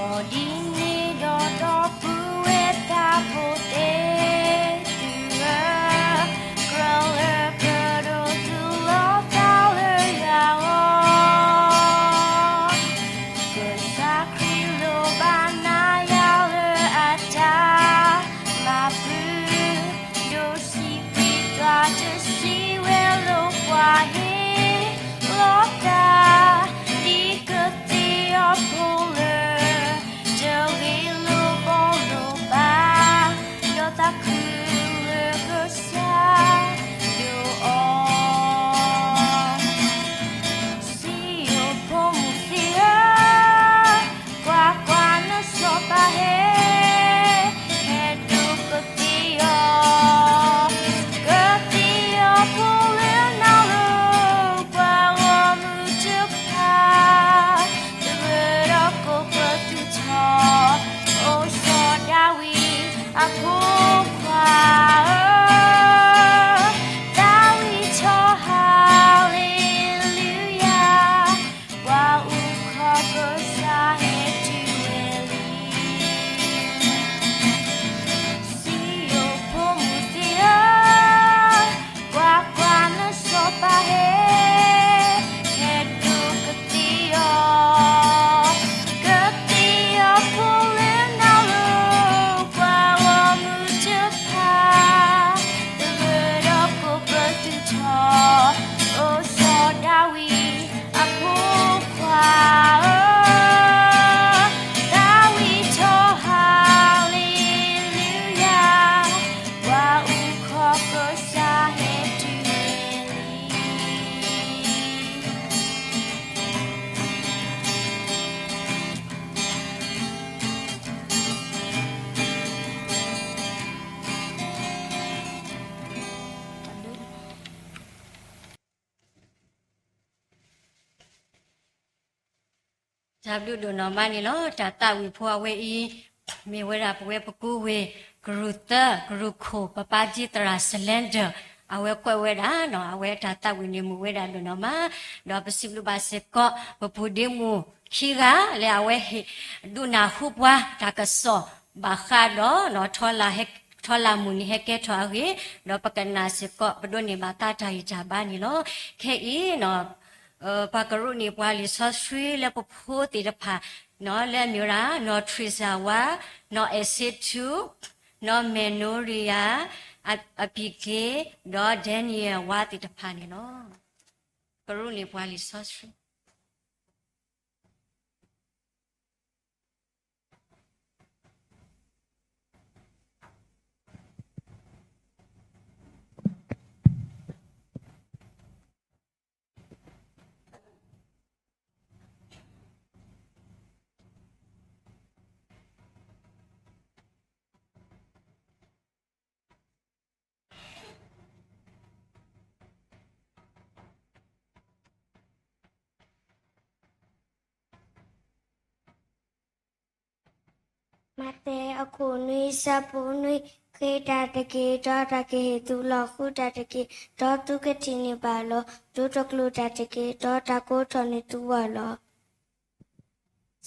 ်ဒီး ဒီပုၢ်ဝဲၢ်သးဘိသ့ၣ်သုဧၢ, ကြၢးလၢပဒိးသူၣ်လီၤသးလၢယွၤအဂီၢ်, ကစၢ်ခရံာ်လိၣ်ဘၣ်နၤယၤလၢအတၢ်မၤပူၤ, ဒိးစံးဘျုးယွၤတစံးဝဲလၢပှၤဟ့ၣ်လီၤသး, ဒ်ကသ့ၣ်အီၤဖိလၢ တဂ့ၤလိာ်ဘီလိာ်ဘၣ်, ဒီးသးခုလၢကစၢ်ဒိးအီၤ. စံးယဖိမုၣ်သ့ၣ်ဧၢ, ကွၢ်ကွၢ်, နစီၤပၤဟဲ, ဟဲဒိးကသ့ၣ်အီၤ, ကသ့ၣ်အီၤဖိလၢနၤလၢ ပှၤဂီၢ်မုၢ်တဖၣ်, တဂၢၢ်ဒီးကိးပသူထီၣ်, အိၣ်စီၤဒၤဝံးအဖိခွါဧၢ, ဒၤဝံးထီၣ်ဟၤလ့လူယၤ, ပှၤအုၣ်ခီၣ်ကစၢ်ဟဲတုၤဝဲလံ. စံးယဖိမုၣ်သ့ၣ်ဧၢ, ကွၢ်ကွၢ်, နစီၤပၤဟဲ, ဟဲဒိးကသ့ၣ်အီၤ, ကသ့ၣ်အီၤဖိလၢနၤလၢ ပှၤဂီၢ်မုၢ်တဖၣ်, တဂၢၢ်ဒီးကိးပသူထီၣ်, အိၣ်စီၤဒၤဝံးအဖိခွါဧၢ, ဒၤဝံးထီၣ်ဟၤလ့လူယၤ, ပှၤအုၣ်ခီၣ်ကစၢ်ဟဲတုၤဝဲလံ. တၢ်ဘျုးဒိၣ်နီၢ်မးန့ၣ်လီၤ. တၢ်သးဝံၣ်ဖိအဝဲအံၤ, မ့ၢ်ဝဲဒၣ်ပဝဲပကူဝ့ၢ် ကရူၢ်သၢ ကရူၢ်ခိၣ် ပပၢ်ကၠံသရၣ် Selander အဝဲကွဲးဝဲဒၣ်နီၤ အဝဲတၢ်သးဝံၣ်န့ၣ်မုာ်ဝဲဒၣ်ဒိၣ်နီၢ်မး, ဒီးပစံးဘျုးဘၣ်စ့ၢ်ကီး ပပူၤဒ့မုၣ်ခံဂၤ လၢအဝဲဟ့ၣ်ဒုးနၢ်ဟူပှၤတၢ်ကစီၣ် ဘၣ်ဃးဒီးနီၤ ထီလၢ်မုၢ်နံၤဟဲကဲထီၣ်အဂ့ၢ်, ဒီးပကနၣ်စ့ၢ်ကီး ပဒိးန့ၢ်ဘၣ်သးတၢ်ဂံၢ်တၢ်ဘါန့ၣ်လီၤ. ခဲအံၤနီၤ ပှၤကရူၢ်န့ၢ်ပှၤလံာ်စီဆှံလၢပဖိသ့ၣ်တဖၣ် နီၤ လၢအမ့ၢ်ဝဲဒၣ် နီၢ်ထရံၣ်စၢ်ဝါ, နီၢ်အဲၣ်စ့ထူ, နီၢ်မဲၣ်နိရံယၤ, အ, အပံၤက့ၤ, ဒီးဒဲနံယၤဝါသ့ၣ်တဖၣ်န့ၣ်လီၤ. ကရူၢ်န့ၢ်ပှၤလံာ်စီဆှံ မးသဲအခိၣ်နွံဆၢဖိနွံ, ဃ့တၢ်တက့ၢ်, ဒီးတၢ်ကဟ့ၣ်သုလီၤ. ဃုတၢ်တက့ၢ်, ဒီးသုကထံၣ်န့ၢ်ဘၣ်လီၤ. ဒိတကျိၤတၢ်တက့ၢ်, ဒီးတၢ်ကိးထီၣ်န့ၢ်သုအီၤလီၤ.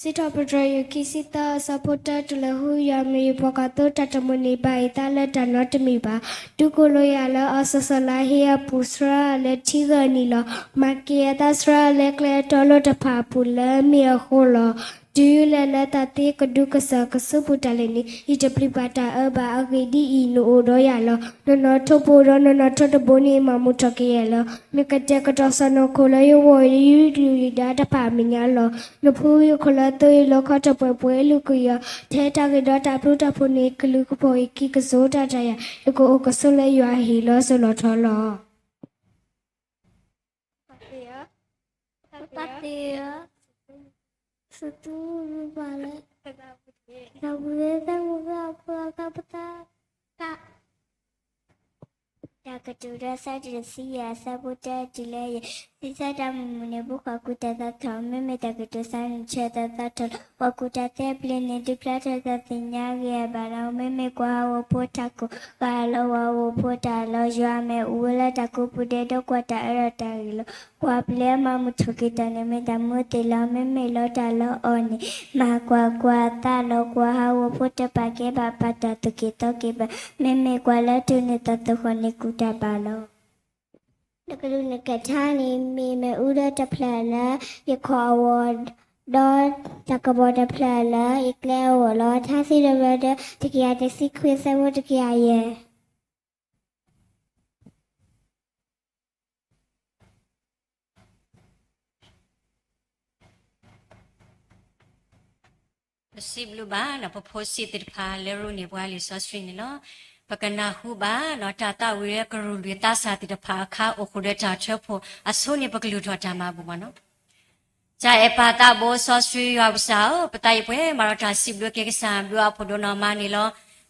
စံးထီၣ်ပတြၢၤ ခံဆံသၢ အဆၢဖိတၢ တုၤလၢဃု, ယွၤမ့ၢ်ယပှၤကီၢ်သိ တၢ်တမိၣ်န့ၢ်ဘၣ်ယသးလၢတၢ်နီတမံၤဘၣ်. ဒုးကိးလိာ်ယၤလၢအီၤစီၤစီၤလါဟ့အပူၤ ဆှၢအီၤလၢထံဂၢၢ်နံၤလီၤ. မၤက့ၤအသး ဆှၢအီၤလၢကျဲအတီအလိၤတဖၣ်အပူၤ လၢမ့ၢ်အဃိလီၤ. တုၤလဲၤလၢသးသ့ကဒူကစၢၢ် ကစူးပူၤတၢ်လဲၣ်န့ၣ် ယတပျံၤဘၣ်တၢ်အၢဘၣ်. အဂ့ၢ်ဒ်အံၤ, နအိၣ်ဒီးယၤလီၤ. နီၢ်နီၢ်ထိးဘိဒီး နီၢ်နီၢ်ထိးတဘိန့ၣ် မၤမုာ်ထီၣ်က့ၤယၤလီၤ. နကတဲာ်ကတီၤစီၢ်နီၤခိၣ်လၢယဂီၢ် ယဒုၣ်ယဒါတဖၣ်အမဲာ်ညါလီၤ. နဖှူယခီၣ်လၢသိအံၤ လီခီၣ်တပှဲၤပှဲၤ အလုၢ်ကယီၤ, ထဲတၢ်ဂ့ၤဒီးတၢ်ပျိတၢ်ဖှိၣ်န့ၣ် ကလုၢ်ကဖိအံၤ ကံၢ်ကစိၤတၢ်တယာ်, ယကအိၣ်ကဆိးလၢယွၤအဟံၣ်လီၤစိၤလီၤထီလီၤ. ပၢ်သ့ၣ်ဧၢ, ပၢ်သ့ၣ်ဧၢ, စတူၢ်မုၢ်ပှၢ်လၢ တၢ်ပူၤလၢသၢမုၢ်သၢဖျၢၣ်အခါပသး တၢ်ကတိၤဒိ အဆၢတဆံယဲၢ် အဆၢဖိတၢ တုၤလၢယဲၢ်, စံးဆၢတၢ်မုာ်မုာ်န့ၣ် ပှၤကွၢ်ကူၣ်တၢ်သးထီၣ်, မ့မ့ၢ်တၢ်ကတိၤဆါန့ၣ် ဆၢတၢ်သးထီၣ်လီၤ. ပှၤကူၣ်တၢ်သ့အပျ့ၤန့ၣ် ဒုးဖျါထီၣ်တၢ်သ့ၣ်ညါအဂ့ၢ်အဘၣ်လီၤ. မ့မ့ၢ်ကွၢ်ဟးဂီၤဖိတၢ်ကိၢ်, ကွၢ်လီၤဝဲဟးဂီၤဖိတၢ်လီၤ. ယွၤမ့ၢ်အိၣ်ဝဲလၢတၢ်ကိးပူၤဒဲးဒီး ကွၢ်တၢ်အၢဒီးတၢ်ဂ့ၤလီၤ. ကွၢ်ပျဲအမၤမုာ်ထီၣ်က့ၤတၢ်န့ၣ် မ့ၢ်တၢ်မူသ့ၣ်လီၤ. မ့မ့ၢ်လီတၢ်လၢအီၤန့ၣ် မၤကွၢ်ကွၢ်အသးလီၤ. ကွၢ်ဟးဂီၤဖိတပာ်ကဲဘၣ် ပာ်တၢ်သူၣ်က့ၤသးက့ၤဘၣ်. မ့မ့ၢ်ကွၢ်လၢထူၣ်န့ၢ်သးသဃီၤန့ၣ် ကူၣ်တၢ်ဘၣ်လီၤ. တကလုာ်နကထါန့ၣ် မ့ၢ်မ့ၣ်အူဒီးတဖျၢၣ်လၢယခီၣ်အဂီၢ်, ဒီးတၢ်ကပီၤတဖျၢၣ်လၢယကျဲအဂီၢ်လီၤ. ထါစံးထီၣ်ပတြၢၤ တကယၤတဆံခွံ အဆၢဖိတကယၤယဲၢ်. ပစံးဘျုးဘၣ်နီၤ ပဖိဆံးသ့ၣ်တဖၣ်လၢရူၢ်န့ၢ်ပှၤလံာ်စီဆှံန့ၣ်လီၤ. ပကနၢ်ဟူဘၣ်နီၤ တၢ်သးဝံၣ်လၢကရူၢ်လွံၢ်သးစၢ်သ့ၣ်တဖၣ်အခါ အိၣ်ဃုာ်ဒီးတၢ်ထၢဖှိၣ်အဆိန့ၣ် ပကလုၢ်ထီၣ်တၢ်မၤဘူၣ်မးနီၤ. တၢ်အဲၣ်ပၢ်သးဘိစီဆှံယွၤပကစၢ်ဧၢ, ပသးယံၤပှဲၤမးဒီးတၢ်စံးဘျုးက့ၤကစၢ် ဘျုးအဖှိၣ်ဒိၣ်နီၢ်မးန့ၣ်လီၤ.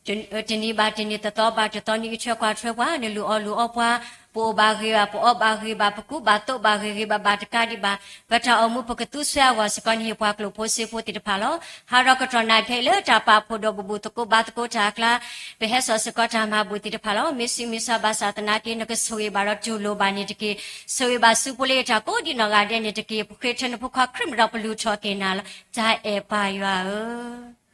တနံၤဘၣ်တနံၤ တသီဘၣ်တသီ နအံးထွဲကွၢ်ထွဲပှၤ, နလုၢ်အီၣ်လုၢ်အီပှၤ, ပအိၣ်ဘၣ်ဂ့ၤဘၣ် ပအီဘၣ်ဂ့ၤဘၣ် ပကူဘၣ်သိးဘၣ်ဂ့ၤဂ့ၤဘၣ်ဘၣ်တကးဒံးဘၣ်, ပတၢ်အိၣ်မူပကသူစွဲအဂီၢ်စ့ၢ်ကီး နဟ့ၣ်ပှၤကျိာ်ဖိစ့ဖိသ့ၣ်တဖၣ်လီၤ. ဟးဒီးကတီၢ်နၢ်ဖဲအံၤလၢတၢ်ပာ်ဖှိၣ်ဒီးဘူးဘူးသကိးဘါသကိးတၢ်အကျါ ပဟဲစိာ်စ့ၢ်ကီးတၢ်မၤဘူၣ်သ့ၣ်တဖၣ်လီၤ. မ့ၢ်ဆူးမ့ၢ်ဆါဘၣ်ဆၣ်သနာ်က့ နကဆိၣ်ဂ့ၤဘၣ်ဒီးတူၢ်လိာ်ဘၣ်န့ၣ်တက့ၢ်. ဆိၣ်ဂ့ၤဘၣ်ဆူဖိလၢယတၢ်ကိးဒံးနီၢ်ဂၤဒဲးန့ၣ်တက့ၢ်. ပဃ့ထၢနဖိခွါခရံာ်မ့ၢ်ဒီးပလုၢ်ထီၣ်က့ၤနၤလီၤ. တၢ်အဲၣ်ပၢ်ယွၤဧၢ.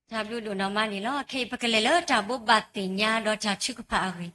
တၢ်ဘျုးဒိၣ်နီၢ်မးန့ၣ်လီၤ. ခဲအံၤ ပကလဲၤလၢတၢ်ဘိးဘၣ်သ့ၣ်ညါဒီးတၢ်ထုကဖၣ်အဂ့ၢ်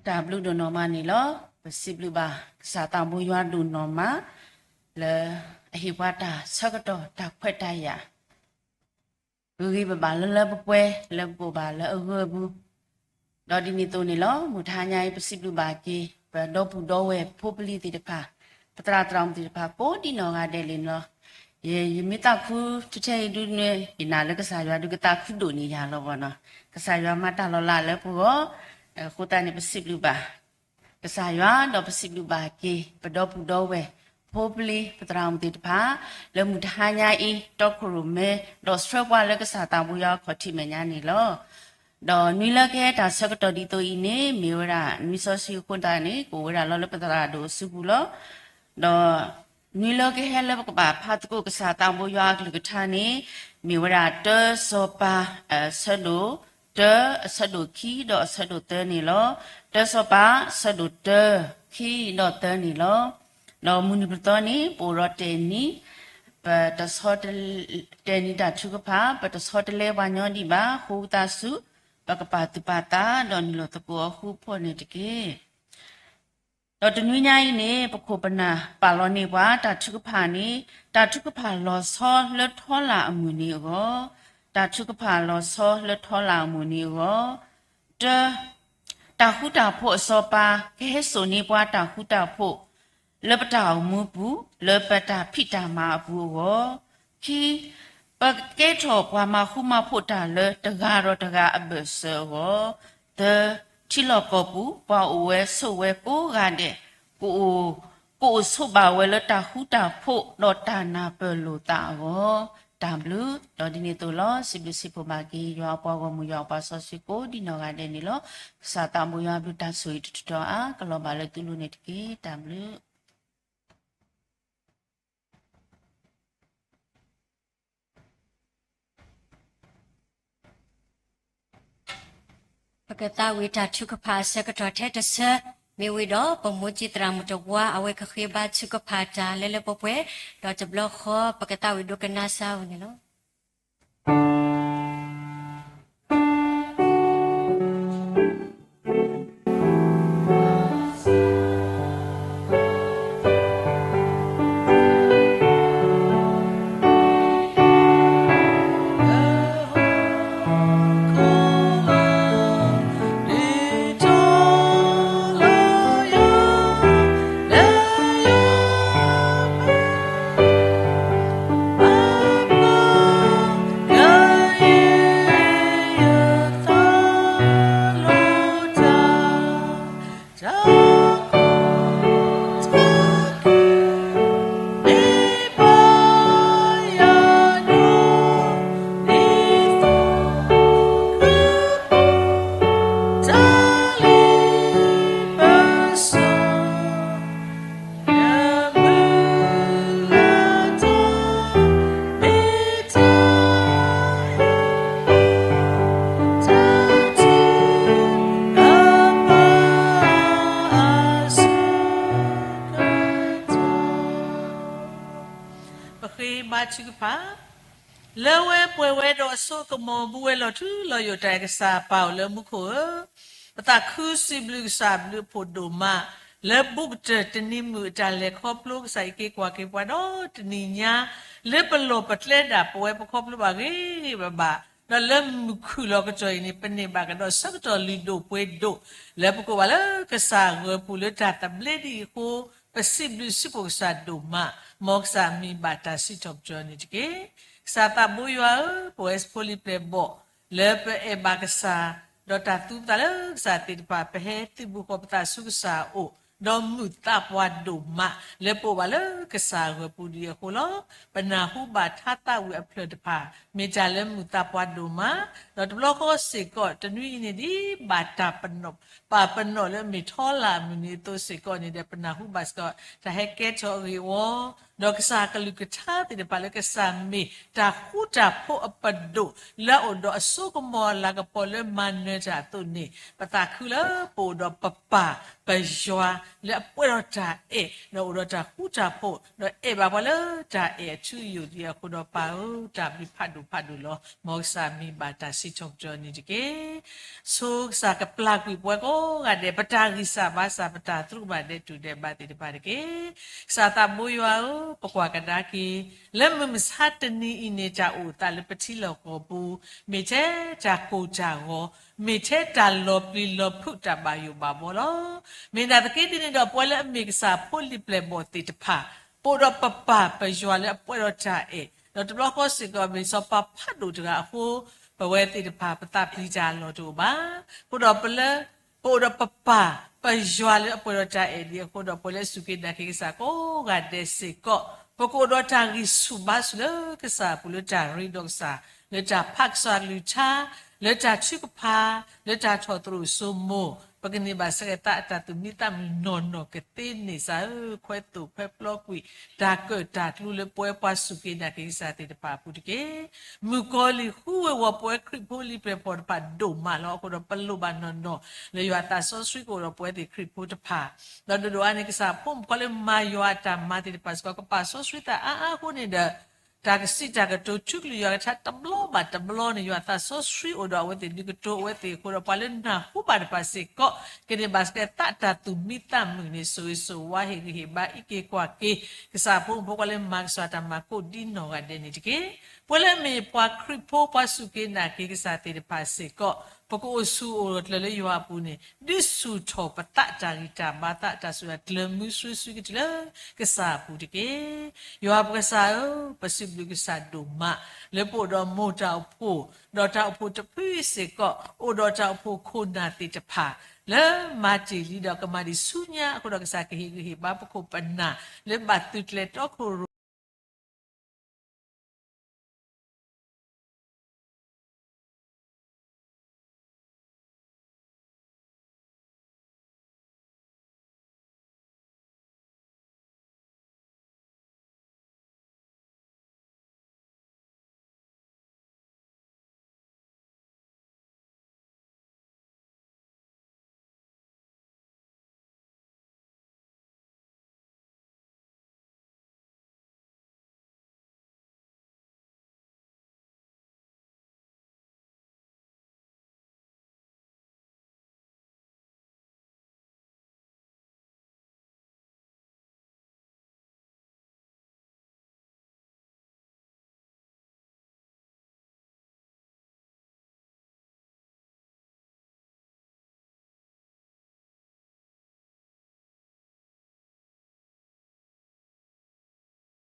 တၢ်ဘျုးဒိၣ်နီၢ်မးန့ၣ်လီၤ. ပစံးဘျုးဘၣ်ကစၢ်သးဘိယွၤဒိၣ်နီၢ်မး လၢအဟ့ၣ်ပှၤတၢ်ဆၢကတီၢ်တၢ်ခွဲးတၢ်ယာ် ဂ့ၤဂ့ၤဘၣ်ဘၣ်လၢလၢပှဲၤပှဲၤ လၢပကိးဘၣ်လၢအဂၢၢ်အပူၤ ဒီးဒ်န့ၣ်အသိးန့ၣ်လီၤ. မုၢ်တဟါညါအံၤ ပစံးဘျုးဘၣ်က့ၤ ပဒီပုၢ်ဒီဝဲၢ်ဖိပလံၤသ့ၣ်တဖၣ် ပသရၣ်သရၣ်မုၣ်သ့ၣ်တဖၣ် ကိးဒံနီၢ်ဂၤဒဲးလံန့ၣ်လီၤ. ယ ယမ့ၢ်သးခုထဲထဲအံၤဒုန့ၣ် ယနာ်လၢကစၢ်ယွၤဒုးကသးခုဒိၣ်န့ၢ်ယၤလီၤဘၣ်နီၤ. ကစၢ်ယွၤမၤတၢ်လီၤလးလၢပဂီၢ် အဃိသတးန့ၣ် ပစံးဘျုးဘၣ် ကစၢ်ယွၤ ဒီးပစံးဘျုးဘၣ်က့ၤ ပဒီပုၢ်ဒီဝဲၢ် ဖိပလံၤ ပသရၣ်မုၣ်သ့ၣ်တဖၣ် လၢမုၢ်တဟါညါအံၤ တီခိၣ်ရိၣ်မဲ ဒီးဆှၢပှၤလၢကစၢ်သးဘိယွၤအခီၣ်ထံးမဲာ်ညါန့ၣ်လီၤ. ဒီးနွံလၢကဟဲတၢ်ဆၢကတီၢ်ဒ်သိးအံၤန့ၣ် မ့ၢ်ဝဲဒၣ် နွံစီဆှံအဃိသတးန့ၣ် ကအိၣ်ဝဲဒၣ်လီၤလၢပသရၣ်ဒိၣ်အစုပူၤလီၤ. ဒီးနွံလၢကဟဲလၢပကဘၣ်ဖးသကိးကစၢ်သးဘိယွၤအကလုၢ်ကထါန့ၣ် မ့ၢ်ဝဲဒၣ်တၢစီၤပၤ အဆၢဒိၣ်တၢ အဆၢဒိၣ်ခံဒီးအဆၢဒိၣ်သၢန့ၣ်လီၤ. တၢစီၤပၤ အဆၢဒိၣ်တၢ ခံဒီးသၢန့ၣ်လီၤ. ဒီးမုၢ်နံၤပသီန့ၣ် ပအိၣ်ဒီးတဲာ်နံၤ, ပတဆီတလဲ, တဲာ်နံၤတၢ်ထုကဖၣ် ပတဆီတလဲပှၤညီဒံးဘၣ်. ဃိသးဆူ ပကပာ်သူၣ်ပာ်သး ဒီးနုာ်လီၤသကိးအဃူဖိးန့ၣ်တက့ၢ်. ဒီးတနွံညါအံၤန့ၣ် ပခိၣ်ပနၢ်ပာ်လီၤန့ၢ်ပှၤ တၢ်ထုကဖၣ်န့ၣ် တၢ်ထုကဖၣ်လီၤဆီလၢထီလာ်အမုၢ်နံၤအဂီၢ်, တၢ်ထုကဖၣ်လီၤဆီလၢထီလာ်အမုၢ်နံၤအဂီၢ်, တၢ, တၢ်ဃူတၢ်ဖိးအစီၤပၤ ကဟဲစိာ်န့ၢ်ပှၤတၢ်ဃူတၢ်ဖိး လၢပတၢ်အိၣ်မူပူၤ လၢပတၢ်ဖံးတၢ်မၤအပူၤအဂီၢ်, ခံ, ပကကဲထီၣ်ပှၤမၤဃူမၤဖိးတၢ်လၢတဂၤဒီးတဂၤအဘၢၣ်စၢၤအဂီၢ်, သၢ, ထံလီၢ်ကီၢ်ပူၤ ပှၤအိၣ်ဝဲဆိးဝဲကိးဂၤဒဲး ကအိၣ်, ကအိၣ်ဆိးဘၣ်ဝဲလၢတၢ်ဃူတၢ်ဖိး ဒီးတၢ်နၢ်ပၢၢ်လိာ်သးအဂီၢ်, တၢ်ဘျုး. ဒီးဒ်န့ၣ်အသိးလီၤ. စံးဘျုးစံးဖှိၣ်ဘၣ်က့ၤ ယွၤအပှၤဂီၢ်မုၢ် ယွၤအပှၤစီဆှံကိးဒံနီၢ်ဂၤဒဲးန့ၣ်လီၤ. ကစၢ်သးဘိယွၤအဘျုးတၢ်ဆိၣ်ဂ့ၤတတီၤအါ ကလီၤဘၣ်လၢသုလိၤန့ၣ်တက့ၢ်. တၢ်ဘျုး. ပကသးဝံၣ်တၢ်ထုကဖၣ်အဆၢကတီၢ်ထဲတဆၢ, မ့ၢ်ဝံၤဒီး ပမိၢ်ကံသရၣ်မုၣ်တဝါ အဝဲကဃ့ဘါထုကဖၣ်တၢ်လၢလၢပှဲၤပှဲၤ, ဒီးတဘျီဃီ ပကသးဝံၣ်ဒိကနၣ်စၢ်ဝဲန့ၣ်လီၤ. ပဃ့ဘါထုကဖၣ်, လၢဝဲပှဲၤဝဲဒီးအစိအကမီၤ ဘူးဝဲလီၤထူလီၤယိာ်တၢ်အဲၣ်ကစၢ်ပၢ်အိၣ်လၢမူခိၣ်ဧၢ, ပသးခုစံးဘျုးကစၢ်ဘျုးဖှိၣ်ဒိၣ်မး, လၢဘူးကတၢၢ်တနံၤမုၢ်အတၢ်လဲၤခီဖျိကစၢ်အံးက့ၤကွၢ်က့ၤပှၤဒီးတနံၤညါ, လၢပလီၢ်ပကျဲဒၣ်ပဝဲပခီဖျိဘၣ်ဂ့ၤဂ့ၤဘၣ်ဘၣ်, ဒီးလၢမုၢ်ခုၣ်လီၤကတီၢ်အံၤန့ၣ် ပန့ၢ်ဘၣ်ကဒီးဆၢကတီၢ်လုၢ်ဒိၣ်ပှ့ၤဒိၣ်, လၢပကအိၣ်ဘၣ်လၢကစၢ်ဂၢၤပူၤလၢတၢ်သဘျ့ဒ်အံၤအဃိ, ပစံးဘျုးစံးဖှိၣ်ကစၢ်ဒိၣ်မး, မ်ကစၢ်မံၤဘၣ်တၢ်စံးထီၣ်ပတြၢၤန့ၣ်တက့ၢ်. ကစၢ်သးဘိယွၤဧၢ, ပဝဲဖိလံၤပျဲၢ်ဘီၣ် လၢပအဲၣ်ဘၣ်ကစၢ်, ဒီးတၢ်သူပသးလၢကစၢ်သ့ၣ်တဖၣ် ပဟဲသုးဘူးဃီၤပသးဆူကစၢ်အအိၣ်, ဒီးမုာ်သးပှၢ်ဒိၣ်မး လၢပအိၣ်ဘၣ်လၢကစၢ်ဂၢၤပူၤဒ်အံၤအဃိလီၤ. ပနၢ်ဟူဘၣ်ထါသးဝံၣ်အဖျၢၣ်တဖၣ် မ့ၢ်တၢ်လၢမုာ်သးပှၢ်ဒိၣ်မး, ဒီးတဘျီဃီစ့ၢ်ကီး တနွံအံၤန့ၣ်ဒ်ဘၣ်တၢ်ပနီၣ်, ပာ်ပနီၣ်လၢအမ့ၢ်ထီလာ်အမုၢ်နံၤအသိးစ့ၢ်ကီးန့ၣ်ဒီး ပနၢ်ဟူဘၣ်စ့ၢ်ကီး တၢ်ဟဲကဲထီၣ်အဂ့ၢ်အဝီ ဒီးကစၢ်ကလုၢ်ကထါသ့ၣ်တဖၣ်လၢကစၢ်မ့ၢ်တၢ်ဃူတၢ်ဖိးအပဒိၣ် လၢအအိၣ်ဒီးအစိကမီၤလၤကပီၤလၢမၤနၢၤတၢ်အသိးန့ၣ် ပသးခုလၢပအိၣ်ဒီးပပၢ်ပယွၤလၢအပှဲၤဒီးတၢ်အဲၣ် ဒီးအိၣ်ဒီးတၢ်ဃူတၢ်ဖိး ဒီးအဲၣ်ဘၣ်ပှၤလၢတၢ်အဲၣ်အထူအယိာ်ဒ်အံၤအဃိဒီးပၢ်ဧၢ တၢ်ဘျုးဖးဒိၣ်ဖးဒိၣ်လီၤ. မ်ကစၢ်မံၤဘၣ်တၢ်စံးထီၣ်ပတြၢၤန့ၣ်တက့ၢ်. ဆိကစၢ်ကပျၢ်ကွံာ်ပဝဲကိးဂၤဒဲး ပတၢ်ဂံၢ်စၢ်ဘါစၢ် ပတၢ်သရူးကမၣ်ဒဲးတူၢ်ဒဲးဘးသ့ၣ်တဖၣ်တက့ၢ်. ကစၢ်သးဘိယွၤဧၢ, ပကွၢ်ကဒါက့ၤ လၢမုၢ်မဆါတနံၤအံၤန့ၣ် တၢ်အိၣ်သးလၢပထံလီၢ်ကီၢ်ပူၤ မ့ၢ်ထဲတၢ်ကိၢ်တၢ်ဂီၤ, မ့ၢ်ထဲတၢ်လီၤပျံၤလီၤဖုးတၢ်ဘၣ်ယိၣ်ဘၣ်ဘှီလီၤ. မ့ၢ်နာ်သက့ဒ်န့ၣ်ဒီး ပဝဲလၢအမ့ၢ်ကစၢ်ဖိလံၤပျဲၢ်ဘီၣ်သ့ၣ်တဖၣ် ပအိၣ်ဒီးပပၢ်ပယွၤလၢအပှဲၤဒီးတၢ်အဲၣ်, ဒီးတဘျီဃီစ့ၢ်ကီး မ့ၢ်စီၤပၤဖးဒိၣ်တဂၤအဃိ ပဝဲသ့ၣ်တဖၣ် ပသးပျံၤတၢ်အလီၢ်တအိၣ်ဘၣ်. အဃိဒီးပလၢ ပအိၣ်ဒီးပပၢ်ပယွၤလၢအပှဲၤဒီးတၢ်အဲၣ်ဒ်အဃိဒီး ပဝဲလၢအစူၢ်က့ၤနာ်က့ၤကစၢ်ကိးဂၤဒဲးစ့ၢ်ကီး ပကအိၣ်ဒီးတၢ်ဂံၢ်ဆူၣ်ဘါဆူၣ်လၢကစၢ်အပူၤ လၢတၢ်ရ့ဒီးကစၢ်, လၢတၢ်ဖးကစၢ်ကလုၢ်ကထါ, လၢတၢ်ထုကဖၣ်, လၢတၢ်ထီၣ်သရူးစိမိၤ ကန့ၢ်ဘၣ်ဆှၢက့ၤသးအတၢ်သူၣ်မံသးမုာ်နီၢ်နီၢ်ကသ့န့ၣ် ကစၢ်ဧၢ, ခွဲးသိၣ်ခွဲးပျီကွံာ် တၢ်ကၢၣ်တၢ်ကျူလၢပဝဲပှၤစူၢ်က့ၤနာ်က့ၤကစၢ်သ့ၣ်တဖၣ်အပူၤတက့ၢ်. မုၣ်ကီၤလံၢ်ဃုဝ့ၤဝီၤပဝဲခရံာ်ဖိလံာ်ပျဲၢ်ဖီၣ်တဖၣ်ဒိၣ်မးလီၤ. အဃိဒီးပလိၣ်ဘၣ်နီၢ်နီၢ် လၢယွၤအသးစီဆှံကအိၣ်ဒီးပဝဲသ့ၣ်ခရံာ်ဖိတဖၣ်, ဒီးဒိၣ်ဒိၣ်အါန့ၣ် ကစၢ်ဖိမုၣ်ဖိလၢမၤယွၤအတၢ်မၤသ့ၣ်တဖၣ်စ့ၢ်ကီး ကပာ်စီဆှံသးအါအါအဃိန့ၣ်ဒီး တၢ်ကစံးတၢ်ကတိၤထူကလုၢ်ယွၤကထါတဘျီဘၣ်တဘျီန့ၣ် ယွၤအသးစီဆှံအိၣ်ဒီးအဝဲသ့ၣ် ဒုးကတိၤအဝဲသ့ၣ်အဃိဒီး ပှၤလၢနၢ်ဟူဘၣ်တဖၣ်စ့ၢ်ကီး ကန့ၢ်ဘၣ်ဆှၢက့ၤသးအတၢ်သူၣ်မံသးမုာ်န့ၣ် ဆိၣ်ဂ့ၤဆိၣ်ဝါ ဟ့ၣ်ဂံၢ်ဟ့ၣ်ဘါ အံးက့ၤကွၢ်က့ၤ ကစၢ်ဖိမုၣ်ဖိလၢမၤကစၢ်တၢ်မၤကိးဒ်နီၢ်ဂၤဒဲးန့ၣ်တက့ၢ်. ပဝဲလၢမ့ၢ်ပှၤခရံာ်ဖိ ပှၤစူၢ်က့ၤနာ်က့ၤကစၢ်သ့ၣ်တဖၣ်စ့ၢ်ကီး ပကအိၣ်ဆူၣ်အိၣ်ကျၢၤလၢယွၤအပူၤန့ၣ် ဒုးဆူၣ်ထီၣ်ပသးတၢ်ဂံၢ်တၢ်ဘါ သးတၢ်စူၢ်တၢ်နာ် ကျၢၤမုဆှုဆှံကတၢၢ်လၢကစၢ်အပူၤတက့ၢ်. ယွၤပကစၢ်ဧၢ, ပစံးဘျုးကစၢ်ဒိၣ်မး လၢပအိၣ်ဒီးမိၢ်တၢ်အိၣ်ဖှိၣ်, ဒီးတၢ်အိၣ်ဖှိၣ်တဖုစ့ၢ်ကီး အိၣ်ဒီးတၢ်အိၣ်ဖှိၣ်ခိၣ်နၢ်သ့ၣ်တဖၣ် လၢမၤတ့ၢ်လံဒီးကမၤဒံးဆူညါအဃိဒီး ကစၢ်ကဟ့ၣ်ဂံၢ်ဟ့ၣ်ဘါပခိၣ်ပနၢ် လၢဘၣ်သုးကျဲၤတီခိၣ်ရိ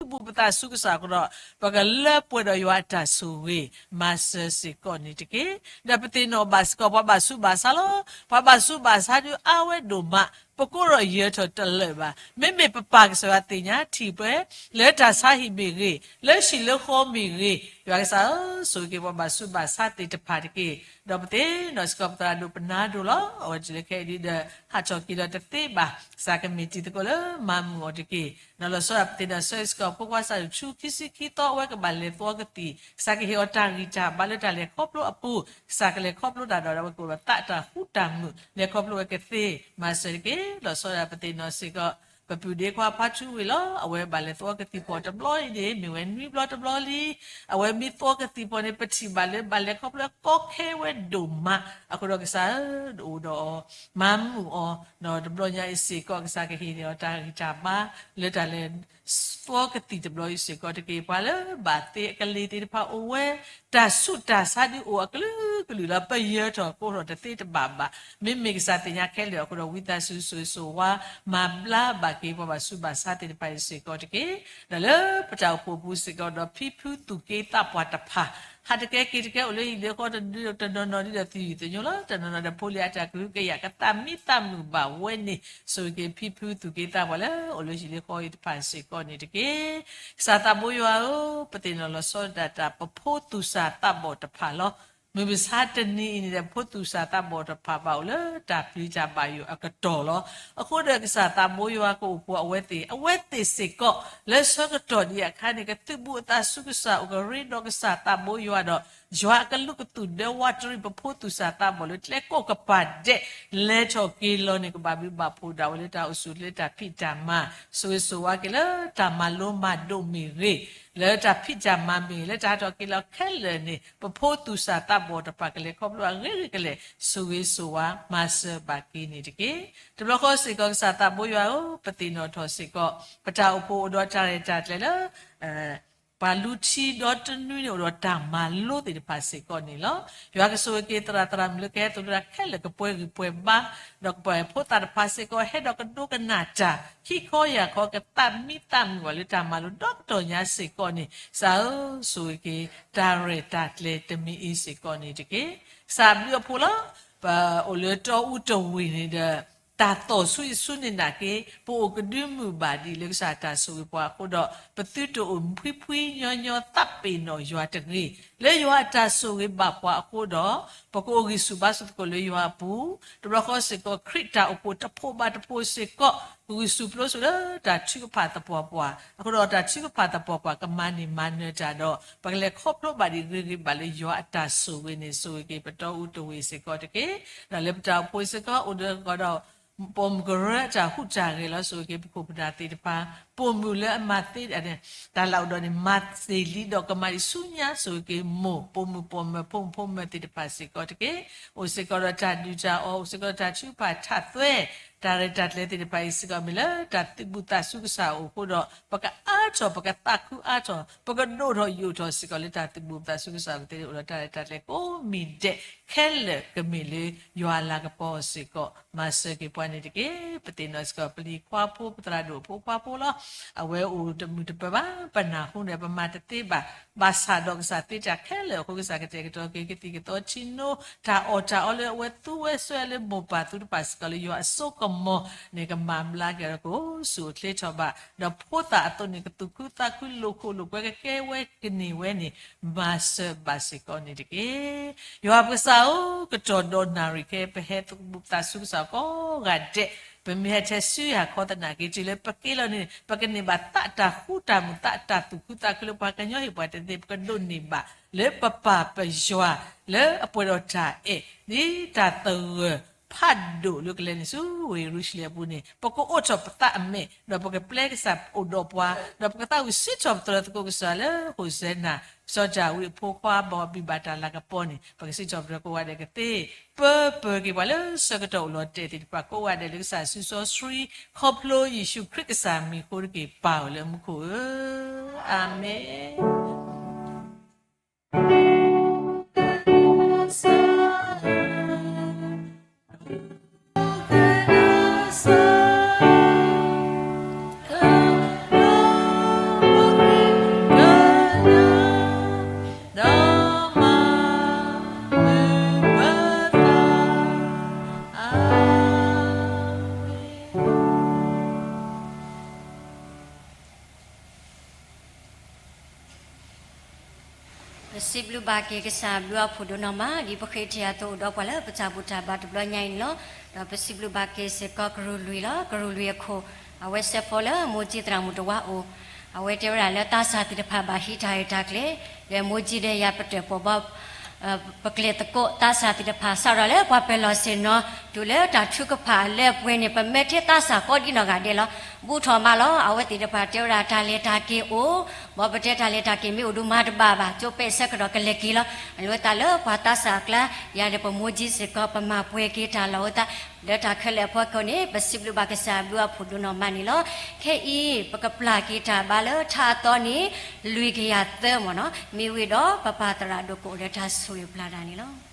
ၣ် ပူၤပသးဆူကစၢ်အဃိဒီး ပကလၢပှဲၤဒီးယွၤအတၢ်ဆိၣ်ဂ့ၤမၤစၢၤစ့ၢ်ကီးန့ၣ်တက့ၢ်. ဒီးပသ့ၣ်နီၣ်ဘၣ်စ့ၢ်ကီး ပှၤဘၣ်ဆူးဘၣ်ဆါလီၤ. ပှၤဘၣ်ဆူးဘၣ်ဆါဒုးအါဝဲဒိၣ်မး, ပကိးဒီးယၢၤထီၣ်တလၢာ်ဘၣ်. မ့မ့ၢ်ပပၢ်ကစၢ်ယွၤသ့ၣ်ညါထံၣ်ပှဲၤ လၢတၢ်ဆါဟံၣ်မ့ၢ်ဂ့ၤ, လၢဟံၣ်လၢဃီမ့ၢ်ဂ့ၤ, ယွၤကစၢ်ဧၢ, ဆိၣ်ဂ့ၤက့ၤပှၤဘၣ်ဆူးဘၣ်ဆါသ့ၣ်တဖၣ်တက့ၢ်. ဒီးပသ့ၣ်နီၣ်စ့ၢ်ကီး ပသရၣ်ဒိၣ်ပနၢ်ဒိၣ်လီၤ. အဝဲတုၤလၢခဲအံၤဒ်ဒီး ဟးထီၣ်က့ၤဒီးတသ့ဘၣ်, ကစၢ်ကမ့ၢ်တံၤသကိးလၢမၤမုာ်အီၤတက့ၢ်. ဒီးလီၤဆီဒၣ်ပသ့ၣ်နီၣ်ဆၢဂ့ၤစ့ၢ်ကီး ဖိခွါစးထူၣ်ဆူခံဆံခံသီ အဝဲကဘၣ်လဲၤသီကသံၣ်, ကစၢ်ကဟ့ၣ်အီၤတၢ်ဂံၢ်တၢ်ဘါလၢတၢ်လဲၤခီဖျိအပူၤ, ကစၢ်ကလဲၤခီဖျိတၢ်ဒီး အဝဲကအိၣ်ဒီးသးတၢ်ဃူတၢ်မုာ် လဲၤခီဖျိဝဲကသ့မၤစၢၤတက့ၢ်. လီၤဆီဒၣ်ပသ့ၣ်နီၣ်စ့ၢ်ကီး ပပုၢ်ဒ့ခွါဖါထူဝ့ၢ်လီၤ. အဝဲဘၣ်လဲၤသီကသံၣ်ဖီၣ်တဘျီအံၤန့ၣ် မ့ၢ်ဝဲနွံဘျီတဘျီလံ. အဝဲမ့ၢ်သီကသံၣ်ဖီၣ်န့ၣ် ပထံၣ်ဘၣ်လၢဘၣ်လဲၤခီဖျိကီခဲဝဲဒိၣ်မး, အဃိဒီးကစၢ်ဧၢ, အိၣ်ဒီးအီၤ, မၤမုာ်အီၤ, ဒီးတဘျီညါအံၤစ့ၢ်ကီး ကစၢ်ကဟ့ၣ်န့ၢ်အီၤတၢ်ဂံၢ်တၢ်ဘါ လၢတၢ်လဲၤသီကသံၣ်တဘျီအံၤစ့ၢ်ကီးတက့ၢ်. ပှၤလၢဘၣ်သ့အကလံၤသ့ၣ်တဖၣ်အိၣ်ဝဲ, တၢ်ဆူးတၢ်ဆါဒုးအိၣ်အကလုာ်ကလုာ်လီၤ. ပယၢၤထီၣ်ကိးထီၣ်တသ့တဘၣ်ဘၣ်. မ့မ့ၢ်ကစၢ်သ့ၣ်ညါခဲလၢာ်အဃိဒီး ဝံသးစူၤဆိၣ်ဂ့ၤဆိၣ်ဝါ မၤဘျါဘၣ်က့ၤပှၤဘၣ်ဆူးဘၣ်ဆါသ့ၣ်တဖၣ်အံၤစ့ၢ်ကီးတက့ၢ်. ဒီးလၢပတၢ်အိၣ်ဖှိၣ်ပူၤစ့ၢ်ကီးဒီး ဖံဖုသူၣ်က့သးပှၢ်တဖၣ် ဟးတကဲက့ၤတကဲအိၣ်လၢဟံၣ်လၢဃီတဒု တနီၤနီၤဒ်ဒီးသယုၢ်သညိလီၤ. တနီၤနီၤဒီးဖိလံၤအတၢ်ကဟုကယာ် ကသးမံသးမုာ်ဘၣ်ဝဲန့ၣ် ဆိၣ်ဂ့ၤက့ၤဖံဖုသူၣ်က့သးပှၢ်လၢအိၣ်လၢဟံၣ်လၢဃီအံၤတဖၣ်စ့ၢ်ကီးန့ၣ်တက့ၢ်. ကစၢ်သးဘိယွၤဧၢ, ပသ့ၣ်နီၣ်လီၤဆီဒၣ်တၢ် ပဖိသူၣ်စၢ်သးဘီၣ်တဖၣ်လီၤ. မုၢ်မဆါတနံၤအံၤန့ၣ်ဒီး ဖိသူၣ်စၢ်သးဘီၣ်တဖၣ်ဘၣ်အိၣ်လၢတၢ်ပျံၤတၢ်ဘၣ်ယိၣ်အကတီၢ်လီၤ. အဃိဒီးကစၢ်သးဘိယွၤကအိၣ်ဖှိၣ်အဝဲသ့ၣ်, အဝဲသ့ၣ်စ့ၢ်ကီး လၢဆၢကတီၢ်ဒံးအခါန့ၣ် ကသုးဘူးအသးဆူကစၢ် အိၣ်ကရ့ဒီးကစၢ်သးဘိယွၤဒီး ယွၤအကလူးကသူၣ်ဒၢဝးတရံး ပဖိသူၣ်စၢ်သးဘီၣ်လၢကျဲကိးကပၤဒဲး လဲၤထီၣ်က့ၤလီၤန့ၣ် ကဘၣ်ဘျုးဘၣ်ဖှိၣ်ဒၣ်ဝဲလၢတၢ်အိၣ်ဆူၣ်လၢတၢ်ဖံးတၢ်မၤ, ဆိၣ်ဂ့ၤဆိၣ်ဝါက့ၤလၢတၢ်မၤလိမၤဒိးမ့ၢ်ဂ့ၤ, လၢတၢ်ဖံးတၢ်မၤမ့ၢ်ဂ့ၤ, လၢတၢ်ဟးထီၣ်က့ၤလီၤခဲလၢာ်န့ၣ် ပဖိသူၣ်စၢ်သးဘီၣ်တဖၣ်ကလဲၤခီဖျိအဂ့ၤဂ့ၤကလဲာ် ဆိၣ်ဂ့ၤဆိၣ်ဝါမၤစၢၤဘၣ်က့ၤန့ၣ်တက့ၢ်. တဘျီဃီစ့ၢ်ကီး ကစၢ်သးဘိယွၤဧၢ, ပသ့ၣ်နီၣ်ထီၣ်စ့ၢ်ကီး ပတၢ်အိၣ်ဖှိၣ်အိၣ်ဒီးတၢ်ရဲၣ်တၢ်ကျဲၤလၢ ပှၤလူထံဒီတနွံန့ၣ် အိၣ်ဒီးတၢ်မၤလိသ့ၣ်တဖၣ်စ့ၢ်ကီးန့ၣ်လီၤ. ယွၤကဆိၣ်ဂ့ၤက့ၤသရၣ်သရၣ်မုၣ်လၢကဟဲသိၣ်လိတၢ်ခဲလၢာ် ကပှဲၤဂံၢ်ပှဲၤဘါ, ဒီးကပှဲၤဖိသၣ်တဖၣ်စ့ၢ်ကီး ဟဲဒီးကဒိကနၣ်တၢ် ခံခီယၢ်ခီ ကသးမံသးမုာ်ဘၣ်လၢတၢ်မၤလိဒီတတီၤညါစ့ၢ်ကီးန့ၣ် ကစၢ်ဧၢ, ဆိၣ်ဂ့ၤက့ၤ တၢ်ရဲၣ်တၢ်ကျဲၤတမံၤအံၤစ့ၢ်ကီးန့ၣ်တက့ၢ်. ကစၢ်ဘျုးအဖှိၣ်လီၤ. ပအိၣ်လၢတီအူတဝ့ၢ်န့ၣ်ဒီး တၢ်သီၣ်ဆူယဆူန့ၣ်နာ်က့ ပအိၣ်ကဒုမုၢ်ဘၣ်ဒ်လၢကစၢ်တၢ်ဆိၣ်ဂ့ၤပှၤအဃိဒီး ပသုတအိၣ်ဖှံဖှံညီညီသးပ့ၤနီၣ်ယွၤတဂ့ၤ, လၢယွၤအတၢ်ဆိၣ်ဂ့ၤဘၣ်ပှၤအဃိဒီး ပကအိၣ်ဂံၢ်ဆူၣ်ဘါဆူၣ်သကိးလၢယွၤအပူၤ, တဘျီဃီစ့ၢ်ကီး ခရံာ်တၢ်အိၣ်ဖှိၣ်တဖှိၣ်ဘၣ်တဖှိၣ်စ့ၢ်ကီး ကဂံၢ်ဆူၣ်ပျိဆူၣ်လၢတၢ်ထုကဖၣ်သပှၢ်ပှၢ်, အဃိဒီးတၢ်ထုကဖၣ်သပှၢ်ပှၢ်ကမၤန့ၢ်မၤနၢၤတၢ်ဒီး ပကလဲၤခီဖျိဘၣ်ဒံးဂ့ၤဂ့ၤဘၣ်လၢယွၤအတၢ်ဆိၣ်ဂ့ၤန့ၣ် ဆိၣ်ဂ့ၤက့ၤပတီၢ်အူတဝ့ၢ်စ့ၢ်ကီးတက့ၢ်. ဒီးလၢပတၢ်အိၣ်ဖှိၣ်စ့ၢ်ကီးအိၣ်ဒီးကဒီး ပိာ်မုၣ်ကရၢအတၢ်ဟူးတၢ်ဂဲၤလီၤ ဆိၣ်ဂ့ၤက့ၤပခိၣ်ပနၢ်သ့ၣ်တဖၣ်, ပိာ်မုၣ်လၢအမၤသ့ တၢ်လၢအိၣ်ဒီးန့ၣ် မၤသ့ၣ်လံဒီးကမၤဒံးဆူညါ ဆိၣ်ဂ့ၤက့ၤမိၢ် ပိာ်မုၣ်ပိာ်မၢၤ ဖိမုၣ်ဖိမၢၤသ့ၣ်တဖၣ်စ့ၢ်ကီးတက့ၢ်. အိၣ်စ့ၢ်ကီးဒီးတၢ်ဒုၣ်တၢ်အီၣ် အိၣ်စ့ၢ်ကီးဒီးတၢ်ထုကဖၣ်ထးသွဲ တၢ်ရဲၣ်တၢ်ကျဲၤသ့ၣ်တဖၣ်အံၤစ့ၢ်ကီးမ့ၢ်လၢတၢ်သုးဘူးသးစူၤကစၢ်အအိၣ်အဃိဒီး ပကအါထီၣ် ပကသးခုအါထီၣ် ပကဒိၣ်ထီၣ်ယိာ်ထီၣ်စ့ၢ်ကီးလၢတၢ်သုးဘူးသးစူၤကစၢ်အအိၣ်သ့ၣ်အိၣ်ဒီးတၢ်ရဲၣ်တၢ်ကျဲၤကိးမံၤဒဲး ခဲလၢာ်ကမ့ၢ်လၢယွၤအလၤကပီၤစ့ၢ်ကီး မၤစၢၤက့ၤပှၤန့ၣ်တက့ၢ်. ပသ့ၣ်နီၣ်စ့ၢ်ကီး ပလံၤခွါဖိ ပသရၣ်ဒိၣ်ဖိခွါဖိလီၤ. အဝဲအိၣ်တမုာ်တပၢၤဘၣ် ပနၢ်ဟူန့ၣ် ပမၤတသ့ဘၣ် ဘၣ်ဆၣ်ဒီးကစၢ်သ့တၢ်ခဲလၢာ်အဃိ ကစၢ်ကတဲာ်ကတီၤက့ၤကသံၣ်ကသီထံနိ တၢ်အီၣ်တၢ်အီလၢအဝဲသူဝဲစွဲလၢမိၢ်ပၢ်သူတဖၣ်စ့ၢ်ကီးလၢယွၤအစိကမီၤန့ၣ် ကမၤဘျါက့ၤဒီးကအိၣ်ဆူၣ်အိၣ်ချ့ထီၣ်ဘၣ် ဒီးဖိသၣ်အသိးန့ၣ် ကသူၣ်ခုသးခုလိာ်ခိၣ်လိာ်ကွဲ ကကဲဝဲကန့ၢ်ဝဲန့ၣ် မၤစၢၤဘၣ်စ့ၢ်ကီးန့ၣ်တက့ၢ်. ယွၤပကစၢ်ဧၢ, ကတီၢ်ဒီးနၣ်ရံၣ်ခဲ ပဟဲသးဘူးသးစူၤကစၢ်ကိးဂၤဒဲး ပမ့ၢ်ဟဲထဲဆူယၤခီသနာ်က့ တုၤလၢပက့ၤလီၤန့ၣ် ပကန့ၢ်ဘၣ်သးတၢ်ဃူတၢ်မုာ် သးတၢ်သူၣ်ခုသးခုလၢပှၤကညီဟ့ၣ်ပှၤတသ့ ပကဒိးန့ၢ်ဘၣ်လၢပပၢ်ပယွၤ လၢအပှဲၤဒီးတၢ်အဲၣ် ဒ်တၢ်သဂၢၢ်ဖးဒိၣ်လၢကလဲၤန့ၣ်ဆူဝ့ၢ်ယရူၤၡလ့ၣ်အပူၤန့ၣ် ပကအိးထီၣ်ပသးအမဲာ် ဒီးပကပျဲကစၢ်အိၣ်ဒီးပှၤ ဒီးပကသးဝံၣ်စံးထီၣ်ပတြၢၤသကိးကစၢ်လၢ ဟိၣ်စဲနၤ စီၤဒၤဝံးအဖိခွါ ဘီဘံၣ်ဘၣ်တၢ်လၤကပီၤန့ၣ် ပကစံးထီၣ်ပတြၢၤကိးဂၤဒဲးကသ့ ပၢပၢၤက့ၤပှၤလၢဆၢကတီၢ်အိၣ်လီၤတဲာ်သ့ၣ်တဖၣ် ကိးဂၤဒဲးလၢကစၢ်စုစီဆှံ ခီဖျိယ့ၣ်ၡူးခရံာ်ကစၢ်မံၤအဃိတက့ၢ် ပၢ်ဧၢလၢမူခိၣ်ဧၢ, အၤမ့ၣ်. Amen. ပစံးဘျုးဘၣ်က့ၤကစၢ်အဘျုးအဖှိၣ်ဒိၣ်နီၢ်မး ဒ်ပဃ့တ့ၢ်အသိးအိၣ်ဒီးပှၤလၢပတၢ်ဘူၣ်တၢ်ဘါတဘျီညါအံၤန့ၣ်လီၤ. ဒီးပစံးဘျုးဘၣ်က့ၤစ့ၢ်ကီးကရူၢ်လွံၢ်လီၤ. ကရူၢ်လွံၢ်အခိၣ် အဝဲစဲးဖီလၢမိၢ်ကၠံသရၣ်မုၣ်တဝါအိၣ်, အဝဲတဲဝဲဒၣ်လၢသးစၢ်သ့ၣ်တဖၣ်ဘၣ်ဟံးတၢ်ရဲၣ်တၢ်ကျဲၤ, ဒီးမိၢ်ကၠံဒီးယၤပတၢၣ်ပီၣ်ဘီ ပကျဲၤသကိးသးစၢ်သ့ၣ်တဖၣ် စးထီၣ်လၢပှၤပၢၤလီၢ်ဆ့ၣ်နီၤ တုၤလၢတၢ်ထုကဖၣ်အလၢအပှဲၤန့ၣ် ပမဲာ်ထဲသးစၢ်ကိးဒံနီၢ်ဂၤဒဲးလီၤ. ဘူးထီၣ်မးလီၤ. အဝဲသ့ၣ်တဖၣ်တဲဝဲဒၣ်တၢ်လဲၤတၢ်က့ၤအိၣ်, မ်ပတဲတၢ်လဲၤတၢ်က့ၤမ့ၢ်အိၣ်ဒိၣ်မးတဘၣ်ဘၣ်, ကၠိပဲာ်ဆၢကတီၢ်ကလဲၤက့ၤလီၤ. အလိၤသးလၢပှၤသးစၢ်အကျါ, ယၤဒီးပမိၢ်ကၠံစ့ၢ်ကီး ပမၤပှဲၤက့ၤတၢ်လီၢ်အိၣ်သး လၢတၢ်ခဲလၢာ်အဖီခိၣ်န့ၣ် ပစံးဘျုးဘၣ်ကစၢ်အဘျုးအဖှိၣ်ဒိၣ်နီၢ်မးန့ၣ်လီၤ. ခဲအံၤ ပကပျၢ်က့ၤတၢ်ဘါလၢထါအသီန့ၣ် လွံၢ်ကယၤသၢမ့ၢ်နီၤ, မ့ၢ်ဝံၤဒီးပပၢ်သရၣ်ဒိၣ်ကအိၣ်ဒီးတၢ်ဆိၣ်ဂ့ၤပျၢ်တၢ်န့ၣ်လီၤ.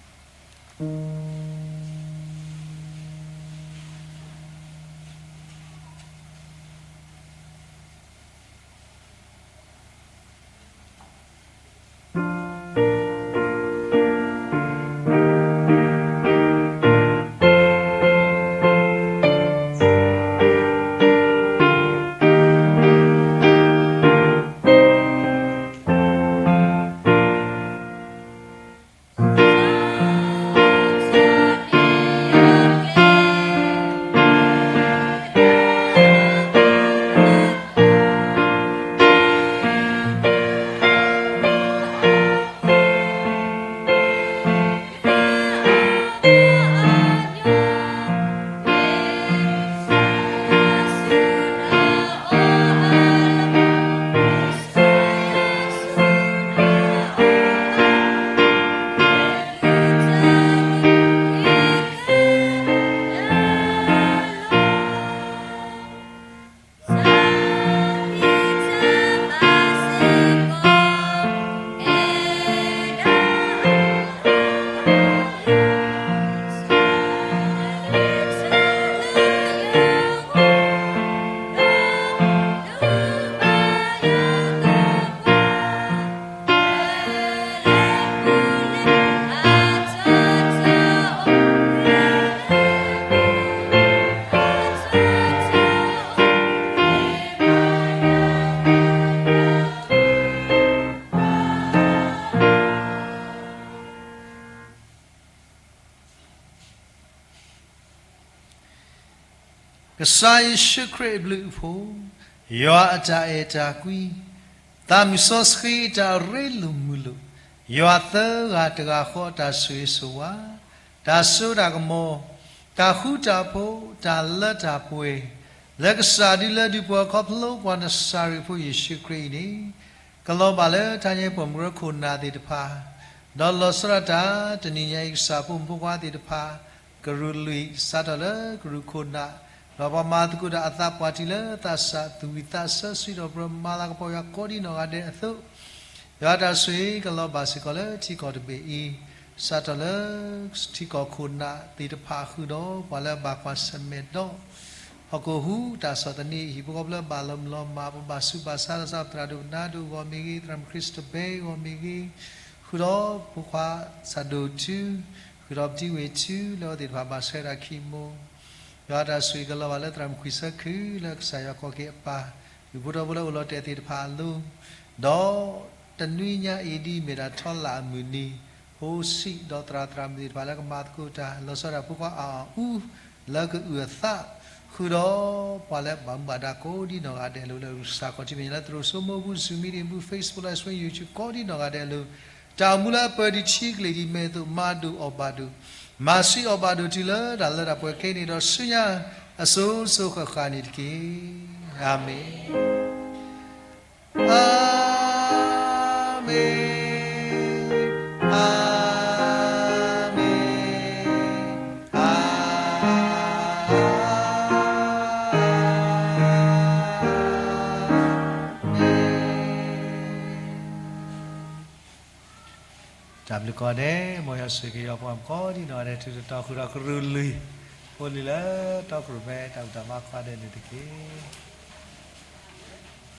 ကစၢ်ယ့ၣ်ၡူးခရံာ်အဘျုးအဖှိၣ်, ယွၤအတၢ်အဲၣ်တၢ်ကွံ, သးမုၢ်စီဆှံအတၢ်ရ့လိာ်မုာ်လိာ်, ယွၤသၢဂၤတဂၤဃီအတၢ်ဆိၣ်ဂ့ၤဆိၣ်ဝါ, တၢ်စိတၢ်ကမီၤ, တၢ်ဃူတၢ်ဖိး, တၢ်လၢတၢ်ပှဲၤ, လၢကစၢ်ဒုလၢဒုးပှၤခီဖျိပှၤနစၤရ့းဖိယ့ၣ်ၡူးခရံာ်အံၤန့ၣ်, ကလီၤဘၣ်လၢတၢ်ညါပှၤမုၢ်ရ့ခိၣ်နၢ်သ့ၣ်တဖၣ်, ဒီးလီၤဆီဒၣ်တၢ်တနံၤညါအံၤ ကစၢ်ဖိမုၣ်ဖိခွါသ့ၣ်တဖၣ် ကရူၢ်လွံၢ် စးထီၣ်လၢကရူၢ်ခိၣ်နၢ်, ဒီးပှၤမၤသကိးတၢ်အသးပှၢ်ထံလၢသးစၢ်သူၣ်ဝံၣ်သးဆၢ စံးထီၣ်ပတြၢၤမၤလၤကပီၤယွၤကိးဒံနီၢ်ဂၤဒဲးအသိး, ယွၤတၢ်ဆိၣ်ဂ့ၤကလီၤဘၣ်စ့ၢ်ကီးလၢထံကီၢ်တဘ့ၣ်အံၤ, စးထီၣ်လၢထံကီၢ်ခိၣ်နၢ်သ့ၣ်တဖၣ်ဃုာ်ဒီး ပှၤလၢအဘၣ်ကွၢ်ဆၢၣ်မဲာ်ဒီး ဟီၣ်ခိၣ်ဟူးတၢ်ဆီၣ်သနံးအဟံၣ်ဖိဃီဖိလၢဘၣ်လီၤမုၢ်လီၤမၢ် ပဘၣ်ဆူးဘၣ်ဆါလီၤစၢ် ပသရၣ်ဒိၣ်ကနၣ်ဒိၣ်အဂီၢ်မ့ၢ်ဂ့ၤ, သရၣ်မုၣ်ခရံစတဘဲအဂီၢ်မ့ၢ်ဂ့ၤ, ဃုာ်ဒီးဖိခွါစၢ်ဒိၣ်ထူ, ဃုာ်ဒီးပတံဝ့ၢ်ထူ လၢအဝဲသ့ၣ်တဖၣ်ဘၣ်ဆှၢတၢ်ခံမိၢ်, ယွၤတၢ်ဆိၣ်ဂ့ၤကလီၤဘၣ်လၢသရၣ်မုၣ်ခွံဆၢခုၣ် လၢကစၢ်ယွၤကီၢ်က့ၤအပၢ်, ဒူၣ်ဖိထၢဖိလၢအိၣ်လီၤတဲာ်သ့ၣ်တဖၣ်အလိၤ, ဒီးတနွံညါအံၤဒ်မ့ၢ်ဒၣ်ထီလၣ်အမုၢ်နံၤ, ဖိဆံးဒီးသရၣ်သရၣ်မုၣ်သ့ၣ်တဖၣ်လၢကမၤသကိးတၢ် လီၤဆီဒၣ်တၢ်ဖိခွါအီၣ်အီၣ်အူ လၢကအုၣ်အသး, ဃုာ်ဒီးပှၤလၢဘၣ်မူဘၣ်ဒါကိးဒံနီၢ်ဂၤဒဲးအလိၤ လၢကစၢ်ခီၣ်ထံးမဲာ်ညါလၢသရိာ်စိမိၢ် ဘူၣ်စူၣ်မံဒံးဘူၣ် Facebook Live Stream YouTube ကိးဒံနီၢ်ဂၤဒဲးအလိၤ, တၢ်အိၣ်မူလၢအပၢၤဒံးထံကလ့ၢ်ဒံးမဲာ်သိး မၤဒိၣ်အီၣ်ဘၣ်ဒိၣ်, မၤဆံးအီၣ်ဘၣ်ဒိၣ်တုၤလၢတၢ်လၢတၢ်ပှဲၤခဲအံၤန့ၣ်ဒီး ဆူညါအစိၤစိၤဃၣ်ဃၣ်န့ၣ်တက့ၢ်. အၤမ့ၣ်. အၤမ့ၣ်, အၤမ့ၣ်, အၤမ့ၣ်. တၢ်ဘျုးကိးဂၤဒဲး, မ်ယွၤဆိၣ်ဂ့ၤက့ၤယွၤပှၤကိးဒံနီၢ်ဂၤဒဲး ထုးထီၣ်ဃုာ်ဒီးကရူၢ်လွံၢ်, အိၣ်လံလၢတီကရူၢ်ဖဲ တၢ်ဘူၣ်တၢ်ဘါခွါဒဲးန့ၣ်တက့ၢ်.